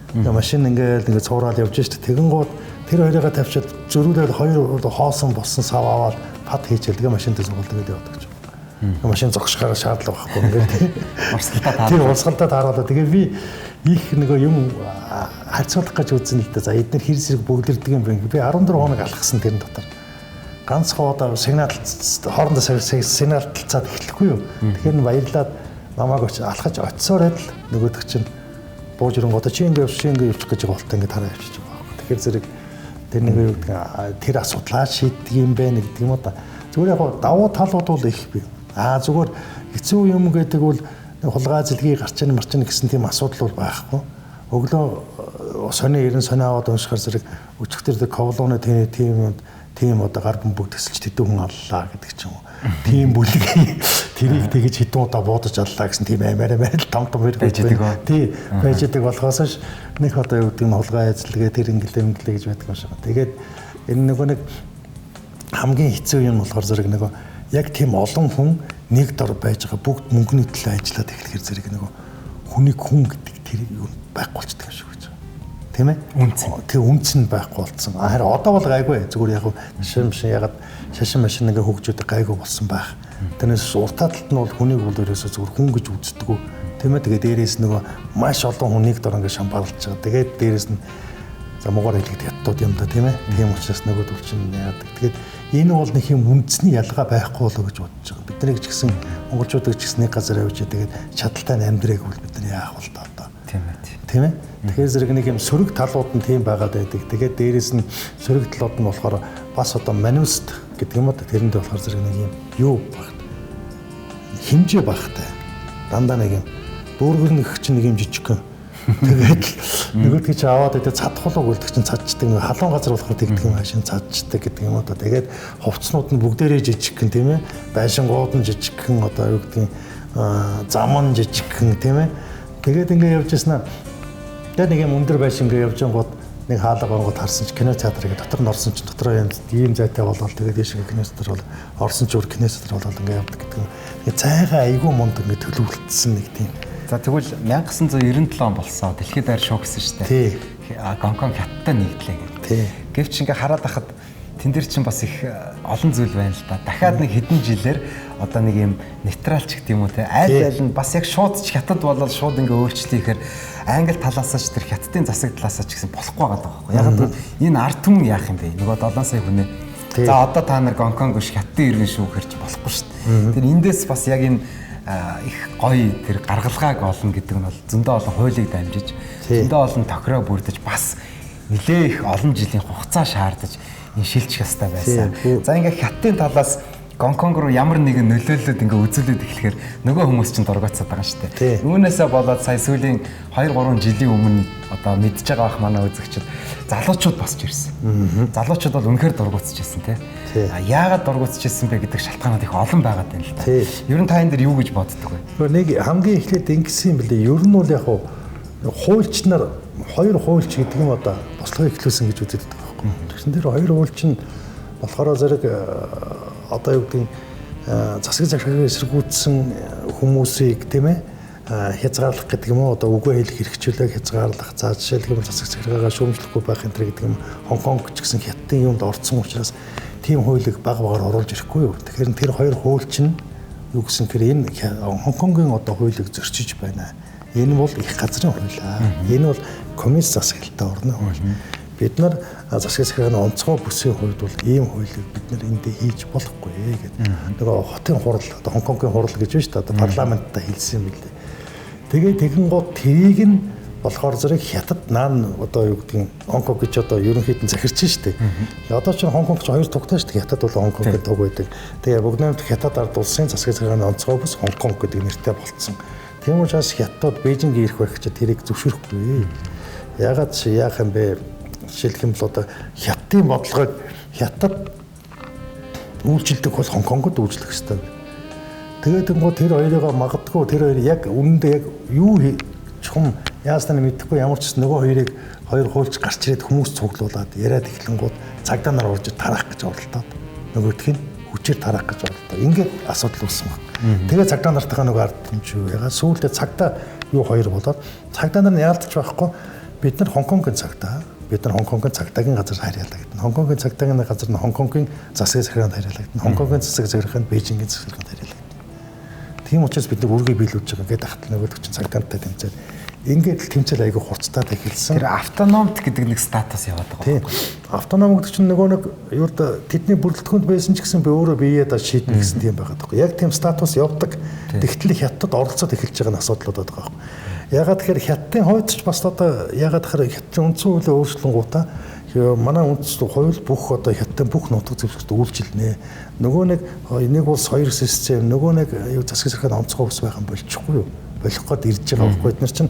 Тэгээ машин ингээл ингээд цуураад явж шít. Тэгэн гууд тэр хоёрыгаа тавьчаад зөрүүлээд хоёр хоосон болсон сав аваад пад хийчихэл тэгээ машин дээр суулгаад тэгээд явдаг ч. Машин зогсохоор шаардлага байхгүй ингээд тий. Урсгалдаа таараа. Тий, урсгалдаа тааруулаа. Тэгээ би их нөгөө юм харьцуулах гэж үзсэн л дээ. За эдгээр хэр зэрэг бөглөрдөг юм бэ? Би 14 хоног алхсан тэрэн дотор. Ганц хуудаа сигнал хоорондоо сигналталцаад эхлэхгүй юу. Тэгэхээр нь баярлаад намайг очиж алхаж очисоор адил нөгөөдөг чинь бууж ирэнгүүтээ чи ингэ явчих, чи ингэ явчих гэж байгаа болтой ингэ тараа явчих байгаа байхгүй. Тэгэхээр зэрэг тэр нэг юу гэдэг тэр асуудлаа шийддэг юм бэ гэдэг юм уу да. Зүгээр яг давуу талууд бол их бий. Аа зүгээр хэцүү юм гэдэг бол хулгай зэлгийг гарчин марчин гэсэн тийм асуудал бол байхгүй. Өглөө сони 90 сони аваад уншихаар зэрэг өчигдөр ковлооны тийм тийм одоо гар бөмбөг төсөлж тэдэн хүн аллаа гэдэг ч юм уу. Тийм бүлэг тэрийг тэгэж хэдэн удаа буудаж аллаа гэсэн тийм аймаар аймаар л том том хэрэг байж байгаа. Тий, байж байгаа болохоос ш нэг одоо юу гэдэг нь хулгай эзлэгээ тэр ингэлээ ингэлээ гэж байдаг юм шиг. Тэгээд энэ нөгөө нэг хамгийн хэцүү юм болохоор зэрэг нөгөө яг тийм олон хүн нэг дор байж байгаа бүгд мөнгөний төлөө ажиллаад эхлэхээр зэрэг нөгөө хүнийг хүн гэдэг тэр юм байхгүй болчихдог юм шиг гэж. Тийм ээ? Үнц. Тэг үнц нь байхгүй болсон. Харин одоо бол гайгүй. Зүгээр яг шашин машин ягаад шашин машин ингээ хөгжөөд гайгүй болсон байх. Тэрнээс уртаа талд нь бол хүнийг бол ерөөсөө зүгээр хүн гэж үздэггүй. Тийм ээ? Тэгээ дээрээс нөгөө маш олон хүн нэг дор ингээ шамбарлаж байгаа. Тэгээд дээрээс нь за муугар хэлэхэд хятадууд юм да тийм ээ. Тийм учраас нөгөөдөл чинь яадаг. Тэгээд энэ бол нэг юм үндэсний ялгаа байхгүй болоо гэж бодож байгаа. Бид нарыг ч гэсэн монголчуудыг ч гэсэн нэг газар явж тэгээд чадaltaй амьдраагүй бол бид нар яах вэ одоо. Тийм ээ. Тийм ээ. Тэгэхээр зэрэг нэг юм сөрөг талууд нь тийм байгаад байдаг. Тэгээд дээрээс нь сөрөг талууд нь болохоор бас одоо мануст гэдэг юм уу тэрэнд болохоор зэрэг нэг юм юу багт хэмжээ багтай. Дандаа нэг юм дүүргэр чинь нэг юм жижигхэн. Тэгээд нөгөөдгөө чи аваад идэ цадхуулаг үлдэх чинь цадчдаг нэг халуун газар болохоор тэгдэг юм хаашин цадчдаг гэдэг юм уу да. Тэгээд хувцснууд нь бүгдээрээ жижигхэн тийм ээ. Байшингууд нь жижигхэн одоо юу гэдгийг зам нь жижигхэн тийм ээ. Тэгээд ингээ явж яснаа. Тэгээд нэг юм өндөр байшин ингээ явж гингууд нэг хаалга онгод харсан чи кино театр ингээ дотор нь орсон чи дотроо юм ийм зайтай болол тэгээд ийш ингээ кино театр бол орсон чи өөр кино театр болол ингээ явдаг гэдэг юм. Тэгээд цайгаа айгүй мунд ингээ төлөвлөлтсөн нэг тийм. За тэгвэл 1997 он болсон. Дэлхийд даяар шок гэсэн шүү дээ. Гонконг хятадтай нэгдлээ гэдэг. Тий. Гэвч ингээ хараад байхад тэн дээр чинь бас их олон зүйл байна л да. Дахиад нэг хэдэн жилээр одоо нэг юм нейтрал ч гэдэг юм уу те. Айл айл нь бас яг шууд ч хятад болоод шууд ингээ өөрчлөе гэхээр англи талаасаа ч тэр хятадын засаг талаасаа ч гэсэн болохгүй байгаа байхгүй. Яг л энэ ард түмэн яах юм бэ? Нөгөө 7 сая хүнээ. За одоо та нар Гонконг биш хятадын иргэн шүү гэхэр чи болохгүй шүү дээ. Тэр эндээс бас яг энэ их гоё тэр гаргалгааг олно гэдэг нь бол зөндөө олон хуулийг дамжиж, зөндөө олон тохироо бүрдэж бас нэлээ их олон жилийн хугацаа шаардаж энэ шилжих ёстой байсан. За ингээ хятадын талаас Гонконг руу ямар нэгэн нөлөөллүүд ингээ үзүүлээд эхлэхээр нөгөө хүмүүс чинь дургуутсаад байгаа шүү дээ. Үүнээсээ болоод сая сүүлийн 2-3 жилийн өмнө одоо мэдж байгаа бах манай үзэгчид залуучууд босч ирсэн. Залуучууд бол үнэхээр дургуутсаж ирсэн тий. Яагаад дургуутсаж ирсэн бэ гэдэг шалтгаанууд их олон байгаад байна л та. Ер нь та энэ дэр юу гэж боддог вэ? Нэг хамгийн эхлээд ингэсэн юм билээ. Ер нь бол яг хуульч нар хоёр хуульч гэдэг юм одоо бослогыг эхлүүлсэн гэж үздэг байхгүй. Тэгсэн тэр хоёр хуульч нь болохоор зэрэг одоо юу гэдэг засаг захиргааг эсэргүүцсэн хүмүүсийг тийм ээ хязгаарлах гэдэг юм уу одоо үгүй хэлэх хэрэгчлээг хязгаарлах за жишээлх юм засаг захиргаагаа шүүмжлэхгүй байх энэ гэдэг юм Хонконг ч гэсэн хятадын юмд орцсон учраас тийм хуулийг баг багаар оруулж ирэхгүй юу. Тэгэхээр тэр хоёр хууль чинь юу гэсэн гэхээр энэ Хонконгийн одоо хуулийг зөрчиж байна. Энэ бол их газрын хууль аа. Энэ бол коммунист засаглалтай орны хууль. Бид нар засаг захиргааны онцгой бүсийн хувьд бол ийм хуулийг бид нар эндээ хийж болохгүй гэдэг. Нөгөө хотын хурал одоо Хонконгийн хурал гэж байна шүү дээ. Одоо парламенттай хэлсэн юм билээ. Тэгээ тэгэн гот тэрийг нь болохоор зэрэг хятад наан одоо юу гэдгийг Хонконг гэж одоо ерөнхийд нь захирч шүү дээ. Одоо чинь Хонконг ч хоёр тугтай шүү дээ. Хятад бол Хонконг гэдэг туг байдаг. Тэгээ бүгд нэмд хятад ард улсын засаг захиргааны онцгой бүс Хонконг гэдэг нэртэй болцсон. Тийм учраас хятадууд Бээжинг ирэх байх чи тэрийг зөвшөөрөхгүй. Ягаад чи яах юм бэ? Жишээлх юм бол одоо хятадын бодлогыг хятад Үйлчилдэг бол Хонконгод үйлчлэх ёстой. Тэгээд тэнгуү тэр хоёрыгоо магадгүй тэр хоёр яг үнэндээ яг юу чухам яаснаа мэдэхгүй ямар ч нөгөө хоёрыг хоёр хуульч гарч ирээд хүмүүс цуглуулад яриад эхлэнгууд цагдаа нар орж тараах гэж оролдоод нөгөөх нь хүчээр тараах гэж оролдоо. Ингээд асуудал үүссэн баг. Тэгээд цагдаа нартайхаа нөгөө ард түмч юу ягаа сүүлдээ цагдаа юу хоёр болоод цагдаа нар нь яалтч байхгүй бид нар Хонконгийн цагдаа бид нар Хонконгийн цагдаагийн газар харьяалагдана. Хонконгийн цагдаагийн газар нь Хонконгийн засгийн захиргаанд харьяалагдана. Хонконгийн засаг захиргаанд Бээжингийн засаг захиргаанд харьяалагдана. Тийм учраас бид нар үүргээ биелүүлж байгаа гэдэг хатал нөгөөдөг чинь цагдаатай тэмцээл. Ингээд л тэмцээл айгүй хурцтай эхэлсэн. Тэр автономт гэдэг нэг статус яваад байгаа байхгүй. Автоном гэдэг чинь нөгөө нэг юуд тэдний бүрэлдэхүүнд байсан ч гэсэн би өөрөө биеэ даа шийднэ гэсэн тийм байгаа байхгүй. Яг тийм статус явдаг. Тэгтэл хятад оролцоод эхэлж байгаа нь асуудлууд байгаа байхгүй. Ягаад тэгэхээр хятадын хувьд ч бас одоо ягаад тэгэхээр хятадын үндсэн хуулиа өөрчлөнгүүтээ манай үндсэн хууль бүх одоо хятадын бүх нутаг зэвсэгт үйлчилнэ. Нөгөө нэг улс хоёр систем, нөгөө нэг юу засаг захиргаанд онцгой ус байх юм болчихгүй юу? Болох гээд ирж байгаа байхгүй. Эдгээр чинь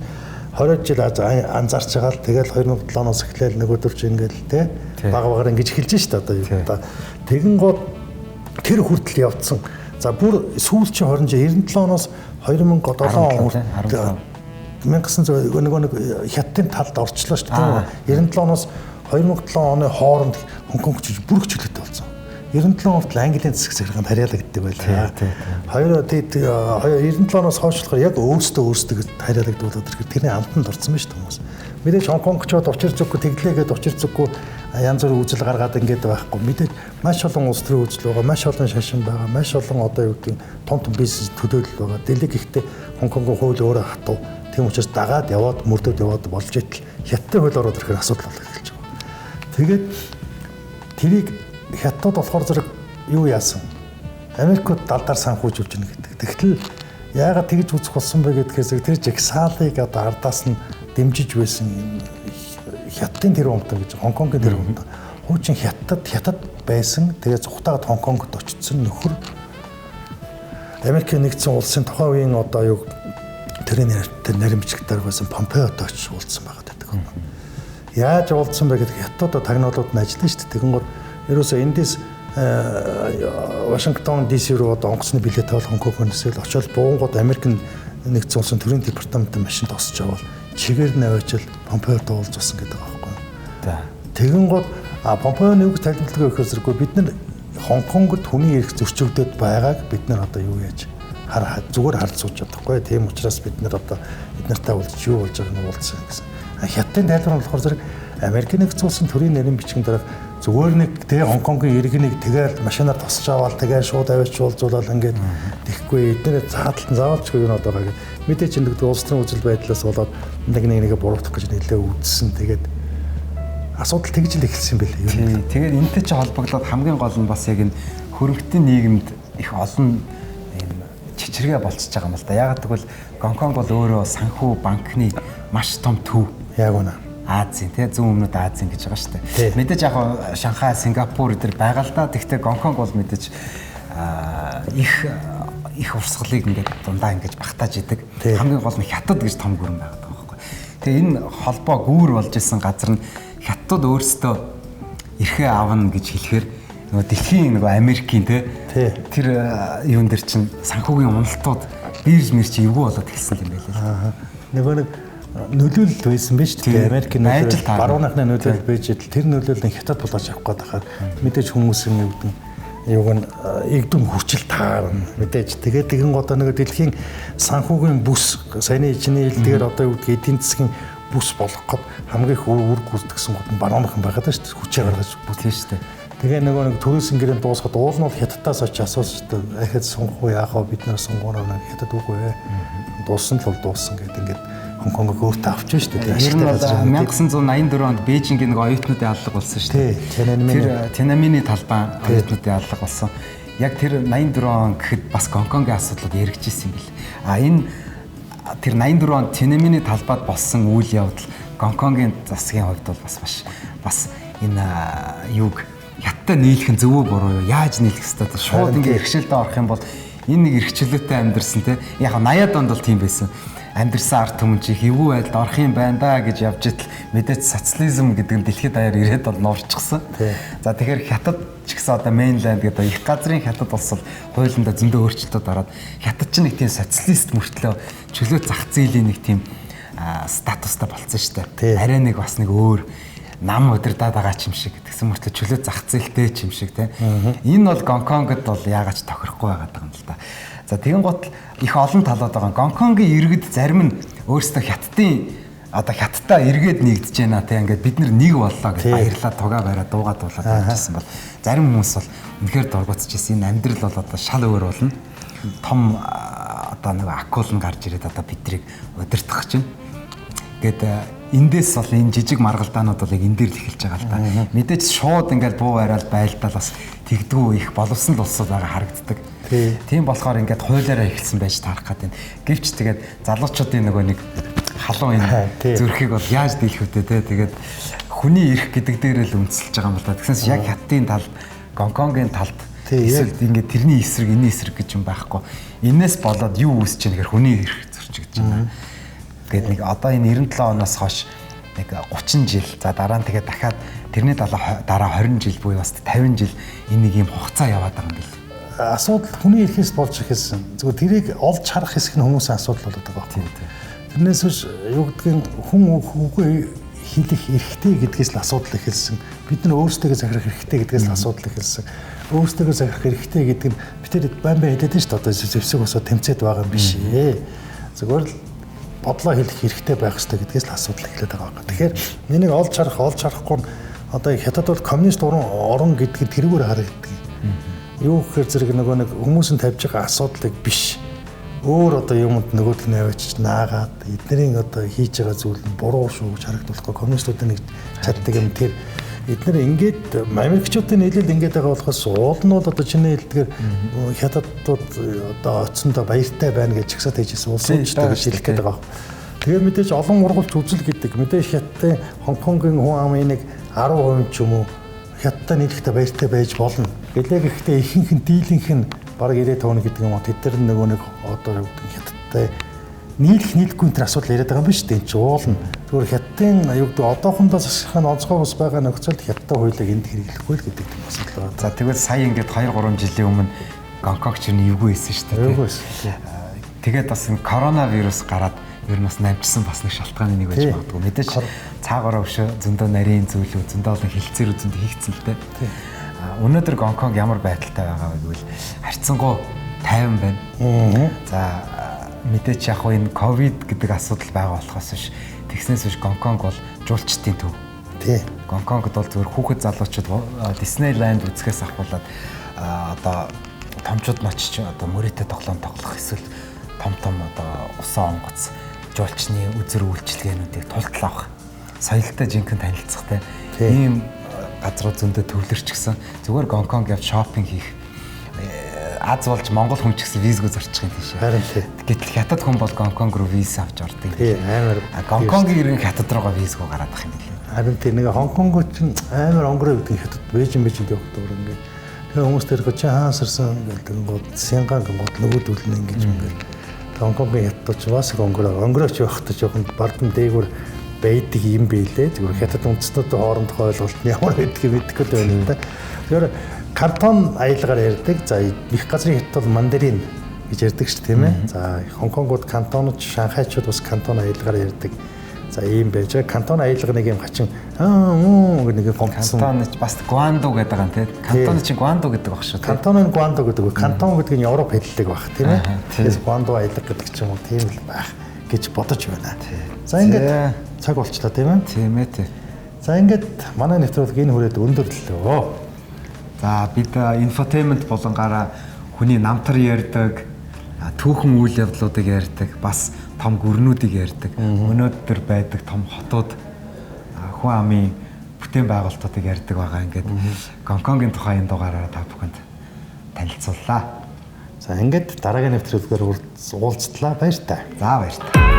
20 жил анзаарч байгаа л тэгэл 2007 оноос эхлээл нөгөөдөр чи ингээл те баг багаар ингэж эхэлж шít одоо юу та. Тэгэн гол тэр хүртэл явцсан. За бүр сүүлчийн 20 жил 97 оноос 2007 он хүртэл 1900 нөгөө нэг хятадын талд орчлоо шүү дээ. 97 оноос 2007 оны хооронд Хонконг ч бүр хчлөлттэй болсон. 97 он хүртэл Английн засаг захиргаанд харьяалагддаг байлаа. 97 оноос хойш болохоор яг өөрсдөө харьяалагддаг болоод ирэхээр тэрний амтанд орсон байна шүү дээ хүмүүс. Мэдээж Хонконгчууд учир зүггүй тэглээгээд учир зүггүй янз бүрийн үзэл гаргаад ингээд байхгүй. Мэдээж маш олон улс төрийн үзэл байгаа, маш олон шашин байгаа, маш олон одоо юу гэдгийг том том бизнес төлөөлөл байгаа. Дэлэг ихтэй Хонконгийн хууль өөрөө хатуу. Тийм учраас дагаад яваад мөрдөд яваад болж итэл хятадын хууль ороод ирэхээр асуудал болоод эхэлж байгаа. Тэгээд тэрийг хятад болохоор зэрэг юу яасан? Америкууд далдаар санхүүжүүлж гэнэ гэдэг. Тэгтэл яагаад тэгж үзэх болсон бэ гэдгээс тэр жагсаалыг одоо ардаас нь дэмжиж байсан хятадын тэр өмтөн гэж Хонконгийн тэр өмтөн. Хуучин хятад байсан. Тэгээд зүхтаагаад Хонконгт очсон нөхөр Америкийн нэгдсэн улсын тухайн үеийн одоо юу тэрний нарийн бичигтэр байсан Помпеотой очиж уулзсан байгаа гэдэг. Яаж уулзсан бэ гэдэг хятадууд тагнуулууд нь ажиллана шүү дээ. Тэгэн гол ерөөсөө эндээс Вашингтон DC руу одоо онгоцны билет авал Хонконгоос л очиод буунгууд Америкийн нэгдсэн улсын төрийн департаментын машин тосч явал чигээр нь аваачил Помпеотой уулзсан гэдэг байгаа байхгүй. За. Тэгэн гол Помпео нэг тайлбарладаг гэхээр зэрэггүй бид нар Хонконгод хүний эрх зөрчигдөд байгааг бид нар одоо юу яаж зүгээр харж сууж чадахгүй. Тийм учраас бид нар одоо бид нартай уулзч юу болж байгааг нь уулзсан гэсэн. Хятадын тайлбар нь болохоор зэрэг Америкийн нэгдсэн улсын төрийн нарийн бичгийн дарга зүгээр нэг тэгээ Хонконгийн иргэнийг тэгэл машинаар тосч аваад тэгээ шууд аваач уулзуулаад ингээд тэхгүй эднэрээ заадалт нь заавалчгүй юм одоо байгаа гэд. Мэдээж энэ гэдэг улс төрийн үзэл байдлаас болоод нэг нэгээ буруутгах гэж нэлээ үзсэн. Тэгээд асуудал тэгж л эхэлсэн юм билээ. Тэгээд энэтэй чи холбогдлоод хамгийн гол нь бас яг энэ хөрөнгөтийн нийгэмд их олон ийм чичиргээ болчихж байгаа юм л да. Яагаад гэвэл Гонконг бол өөрөө санхүү банкны маш том төв. Яг үнэ. Азийн тий зүүн өмнөд Азийн гэж байгаа шүү дээ. Мэдээж яг Шанхай, Сингапур эдэр байгаа л да. Тэгвэл Гонконг бол мэдээж их урсгалыг ингээд дундаа ингэж багтааж идэг. Хамгийн гол нь хятад гэж том гүрэн байгаа байхгүй. Тэгээ энэ холбоо гүүр болж исэн газар нь хятадууд өөрсдөө эрхээ авна гэж хэлэхээр нөгөө дэлхийн нөгөө Америкийн тий тэр юун дээр чинь санхүүгийн уналтууд бирж мэр чи эвгүй болоод эхэлсэн юм байлээ. Нөгөө нэг нөлөөлөл байсан биз дээ. Америкийн нөлөөлөл, барууныхны нөлөөлөл байж идэл тэр нөлөөлөл нь хятад болгож авах гээд байхаар мэдээж хүмүүсийн юуг нь эгдэм хүчил таарна. Мэдээж тэгээд тэгэн одоо нөгөө дэлхийн санхүүгийн бүс саяны чиний хэлдгээр одоо юу гэдгийг эдийн засгийн бүс болох гээд хамгийн их үр гүйцэтгсэн гот нь барууныхан байгаад шүү дээ. Хүчээ гаргаж тийм шүү дээ. Тэгээ нөгөө нэг төрөөсөн гэрээнд дуусгаад уул нь бол хятадаас очиж асуусан шүү дээ. Ахад сунгах уу яах вэ бид нар сунгуунаа хятад үгүй ээ. Дууссан л бол дууссан гэдэг ингээд Хонконгыг өөртөө авч шүү дээ. Тэр нь бол 1984 онд Бээжингийн нэг оюутнуудын аллага болсон шүү дээ. Тэр Тяньаньмэний талбай оюутнуудын аллага болсон. Яг тэр 84 он гэхэд бас Гонконгийн асуудлууд яригдчихсэн юм бэл. А энэ тэр 84 онд Тяньаньмэний талбайд болсон үйл явдал Гонконгийн засгийн хувьд бол бас маш бас энэ юуг хятадтай нийлэх нь зөв үү буруу юу? Яаж нийлэх ёстой? Шууд ингээ эрхчлөлтөд орох юм бол энэ нэг эрхчлөлтөй амьдэрсэн те. Яг 80-ад онд бол тийм байсан. Амьдэрсэн ард түмэн чи их эвгүй байдалд орох юм байна да гэж явж итэл мэдээж социализм гэдэг нь дэлхийд даяар ирээд бол нуурчихсан. За тэгэхээр хятад ч гэсэн одоо mainland гэдэг их газрын хятад улс бол хуулиндаа зөндөө өөрчлөлтүүд ороод хятад ч нэг тийм социалист мөртлөө чөлөө зах зээлийн нэг тийм статустай болцсон шүү дээ. Арай нэг бас нэг өөр нам удирдаад байгаа ч юм шиг тэгсэн мөртлөө чөлөө зах зээлтэй ч юм шиг те. Энэ бол Гонконгод бол яагаад ч тохирохгүй байгаа юм л да. За тэгэн гот их олон талууд байгаа. Гонконгийн иргэд зарим нь өөрсдөө хятадын одоо хятадтай эргээд нэгдэж байна те. Ингээд бид нэг боллоо гэж баярлаа тугаа бариа дуугаа дуулаад явжсэн бол зарим хүмүүс бол үнэхээр дургуутчихсэн. Энэ амьдрал бол одоо шал өөр болно. Том одоо нэг акул нь гарч ирээд одоо биднийг удирдах чинь. Ингээд эндээс бол энэ жижиг маргалдаанууд бол яг энэ дээр л эхэлж байгаа л да. Мэдээж шууд ингээд буу бариад байлдаал бас тэгдгүү их боловсон л улсууд байгаа харагддаг. Тийм болохоор ингээд хуулиараа эхэлсэн байж таарах гэдэг. Гэвч тэгээд залуучуудын нөгөө нэг халуун энэ зүрхийг бол яаж дийлэх вэ те. Тэгээд хүний эрх гэдэг дээр л үндэслэж байгаа юм л да. Тэгсэнс яг хятадын талд, Гонконгийн талд эсвэл ингээд тэрний эсрэг, энэний эсрэг гэж юм байхгүй. Энээс болоод юу үүсэж байгаа гэхээр хүний эрх зөрчигдөж байна. Тэгээд нэг одоо энэ 97 оноос хойш нэг 30 жил за дараа нь тэгээд дахиад тэрний дараа 20 жил буюу бас 50 жил энэ нэг юм хугацаа яваад байгаа юм бэл. Асуудал хүний эрхээс болж эхэлсэн. Зүгээр тэрийг олж харах хэсэг нь хүмүүсийн асуудал болоод байгаа байхгүй. Тэрнээс биш юу гэдгийг хүн үгүй хэлэх эрхтэй гэдгээс л асуудал эхэлсэн. Бид нар өөрсдөө захирах эрхтэй гэдгээс л асуудал эхэлсэн. Өөрсдөө захирах эрхтэй гэдэг нь бид тэр байн байн хэлээд нь шүү дээ. Одоо зэвсэг босоо тэмцээд байгаа юм биш ээ. Зүгээр л бодлоо хэлэх хэрэгтэй байх ёстой гэдгээс л асуудал эхлээд байгаа байхгүй. Тэгэхээр энийг олж харах, олж харахгүй нь одоо хятад бол коммунист орон гэдэг нь тэрүүгээр харагддаг. Юу гэхээр зэрэг нөгөө нэг хүмүүс нь тавьж байгаа асуудлыг биш. Өөр одоо юмд нөгөөдг нь авчиж наагаад эднэрийн одоо хийж байгаа зүйл нь буруу шүү гэж харагдуулахгүй. Коммунистуудын нэг чаддаг юм тэр. Эднэр ингээд Америкчуудын нийлэл ингээд байгаа болохоос уул нь бол одоо чиний хэлдгээр хятадууд одоо оцсондоо баяртай байна гэж чагсаад хийжсэн улсууд ч гэж хэлэх гээд байгаа. Тэгээ мэдээж олон ургуулч үзэл гэдэг мэдээж хятадын Хонконгийн хүн амын нэг 10% ч юм уу хятадтай нийлэхдээ баяртай байж болно. Гэлээ гэхдээ ихэнх нь дийлэнх нь бараг 95 гэдэг юм уу тэд нар нөгөө нэг одоо юу гэдэг хятадтай нийлэх нийлэхгүй энэ асуудал яриад байгаа юм биш үү? Энэ чинь уулна. Зүгээр хятадын юу гэдэг одоохондоо засах нь онцгой ус байгаа нөхцөлд хятадтай хуулийг энд хэрэглэхгүй л гэдэг тийм асуудал байна. За тэгвэл сая ингээд 2 3 жилийн өмнө Гонконг ч эвгүй байсан шүү дээ. Эвгүй байсан. Тэгээд бас энэ коронавирус гараад ер нь бас намжсан бас нэг шалтгааны нэг байж магадгүй. Мэдээж цаагаараа өшөө зөндөө нарийн зүйлүүд, зөндөө олон хилцээр зөндөө хийгдсэн л дээ. Өнөөдөр Гонконг ямар байдалтай байгаа вэ гэвэл харьцангуй тайван байна. За мэдээч яг хөө энэ ковид гэдэг асуудал байгаа болохоос биш тэгснээс биш Гонконг бол жуулчдын төв. Тий. Гонконгод бол зөвхөн хүүхэд залуучууд Диснейленд үзэхээс ахуулаад одоо томчууд нь очиж одоо мөрөөдө тоглоом тоглох эсвэл том том одоо усан онгоц жуулчны үзэр үйлчилгээнүүдийг тултал авах соёлтой жинхэнэ танилцахтай ийм газрууд зөндөө төвлөрчихсэн. Зүгээр Гонконг явж шопинг хийх аз болж Монгол хүн ч гэсэн визгүй зорчих юм тийш. Харин тий. Гэтэл хятад хүн бол Гонконг руу виз авч ордог. Тий, амар. Гонконгийн иргэн хятад руугаа визгүй гараад ах юм билээ. Харин тий, нэг Хонконг чинь амар онгороо гэдэг хятад Бээжин Бээжинд явах дуур ингээд. Тэгээ хүмүүс тэр чи хаасарсан гэдэг гот Сянган гот нөгөөдөл нь ингэж ингээд. Хонконгийн хятад ч бас онгороо онгорооч явахдаа жоохон бардам дээгүүр байдаг юм билээ. Зүгээр хятад үндэстнүүдийн хоорондох ойлголт нь ямар байдгийг мэдэхгүй л байна л да. Тэгэхээр Кантон аялгаар ярьдаг. За их газрын хятад бол мандарин гэж ярьдаг шүү тийм ээ. За Хонконгууд кантонууд, Шанхайчууд бас кантон аялгаар ярьдаг. За ийм байж байгаа. Кантон аялга нэг юм хачин аа нэг гомцсон. Кантон ч бас Гуанду гэдэг байгаа юм тийм. Кантон чинь Гуанду гэдэг баг шүү. Кантон нь Гуанду гэдэг. Кантон гэдэг нь Европ хэллэг баг тийм ээ. Тэгэхээр Гуанду аялга гэдэг ч юм уу тийм л байх гэж бодож байна. За ингээд цаг болчлаа тийм ээ. Тийм ээ тий. За ингээд манай нэвтрүүлэг энэ хүрээд өндөрлөлөө. За бид infotainment булангаараа хүний намтар ярьдаг, түүхэн үйл явдлуудыг ярьдаг, бас том гүрнүүдийг ярьдаг. Өнөөдөр байдаг том хотууд, хүн амын бүтээн байгуулалтуудыг ярьдаг байгаа. Ингээд Гонконгийн тухай энэ дугаараараа та бүхэнд танилцууллаа. За ингээд дараагийн нэвтрүүлгээр уулзтлаа. Баяртай. За баяртай.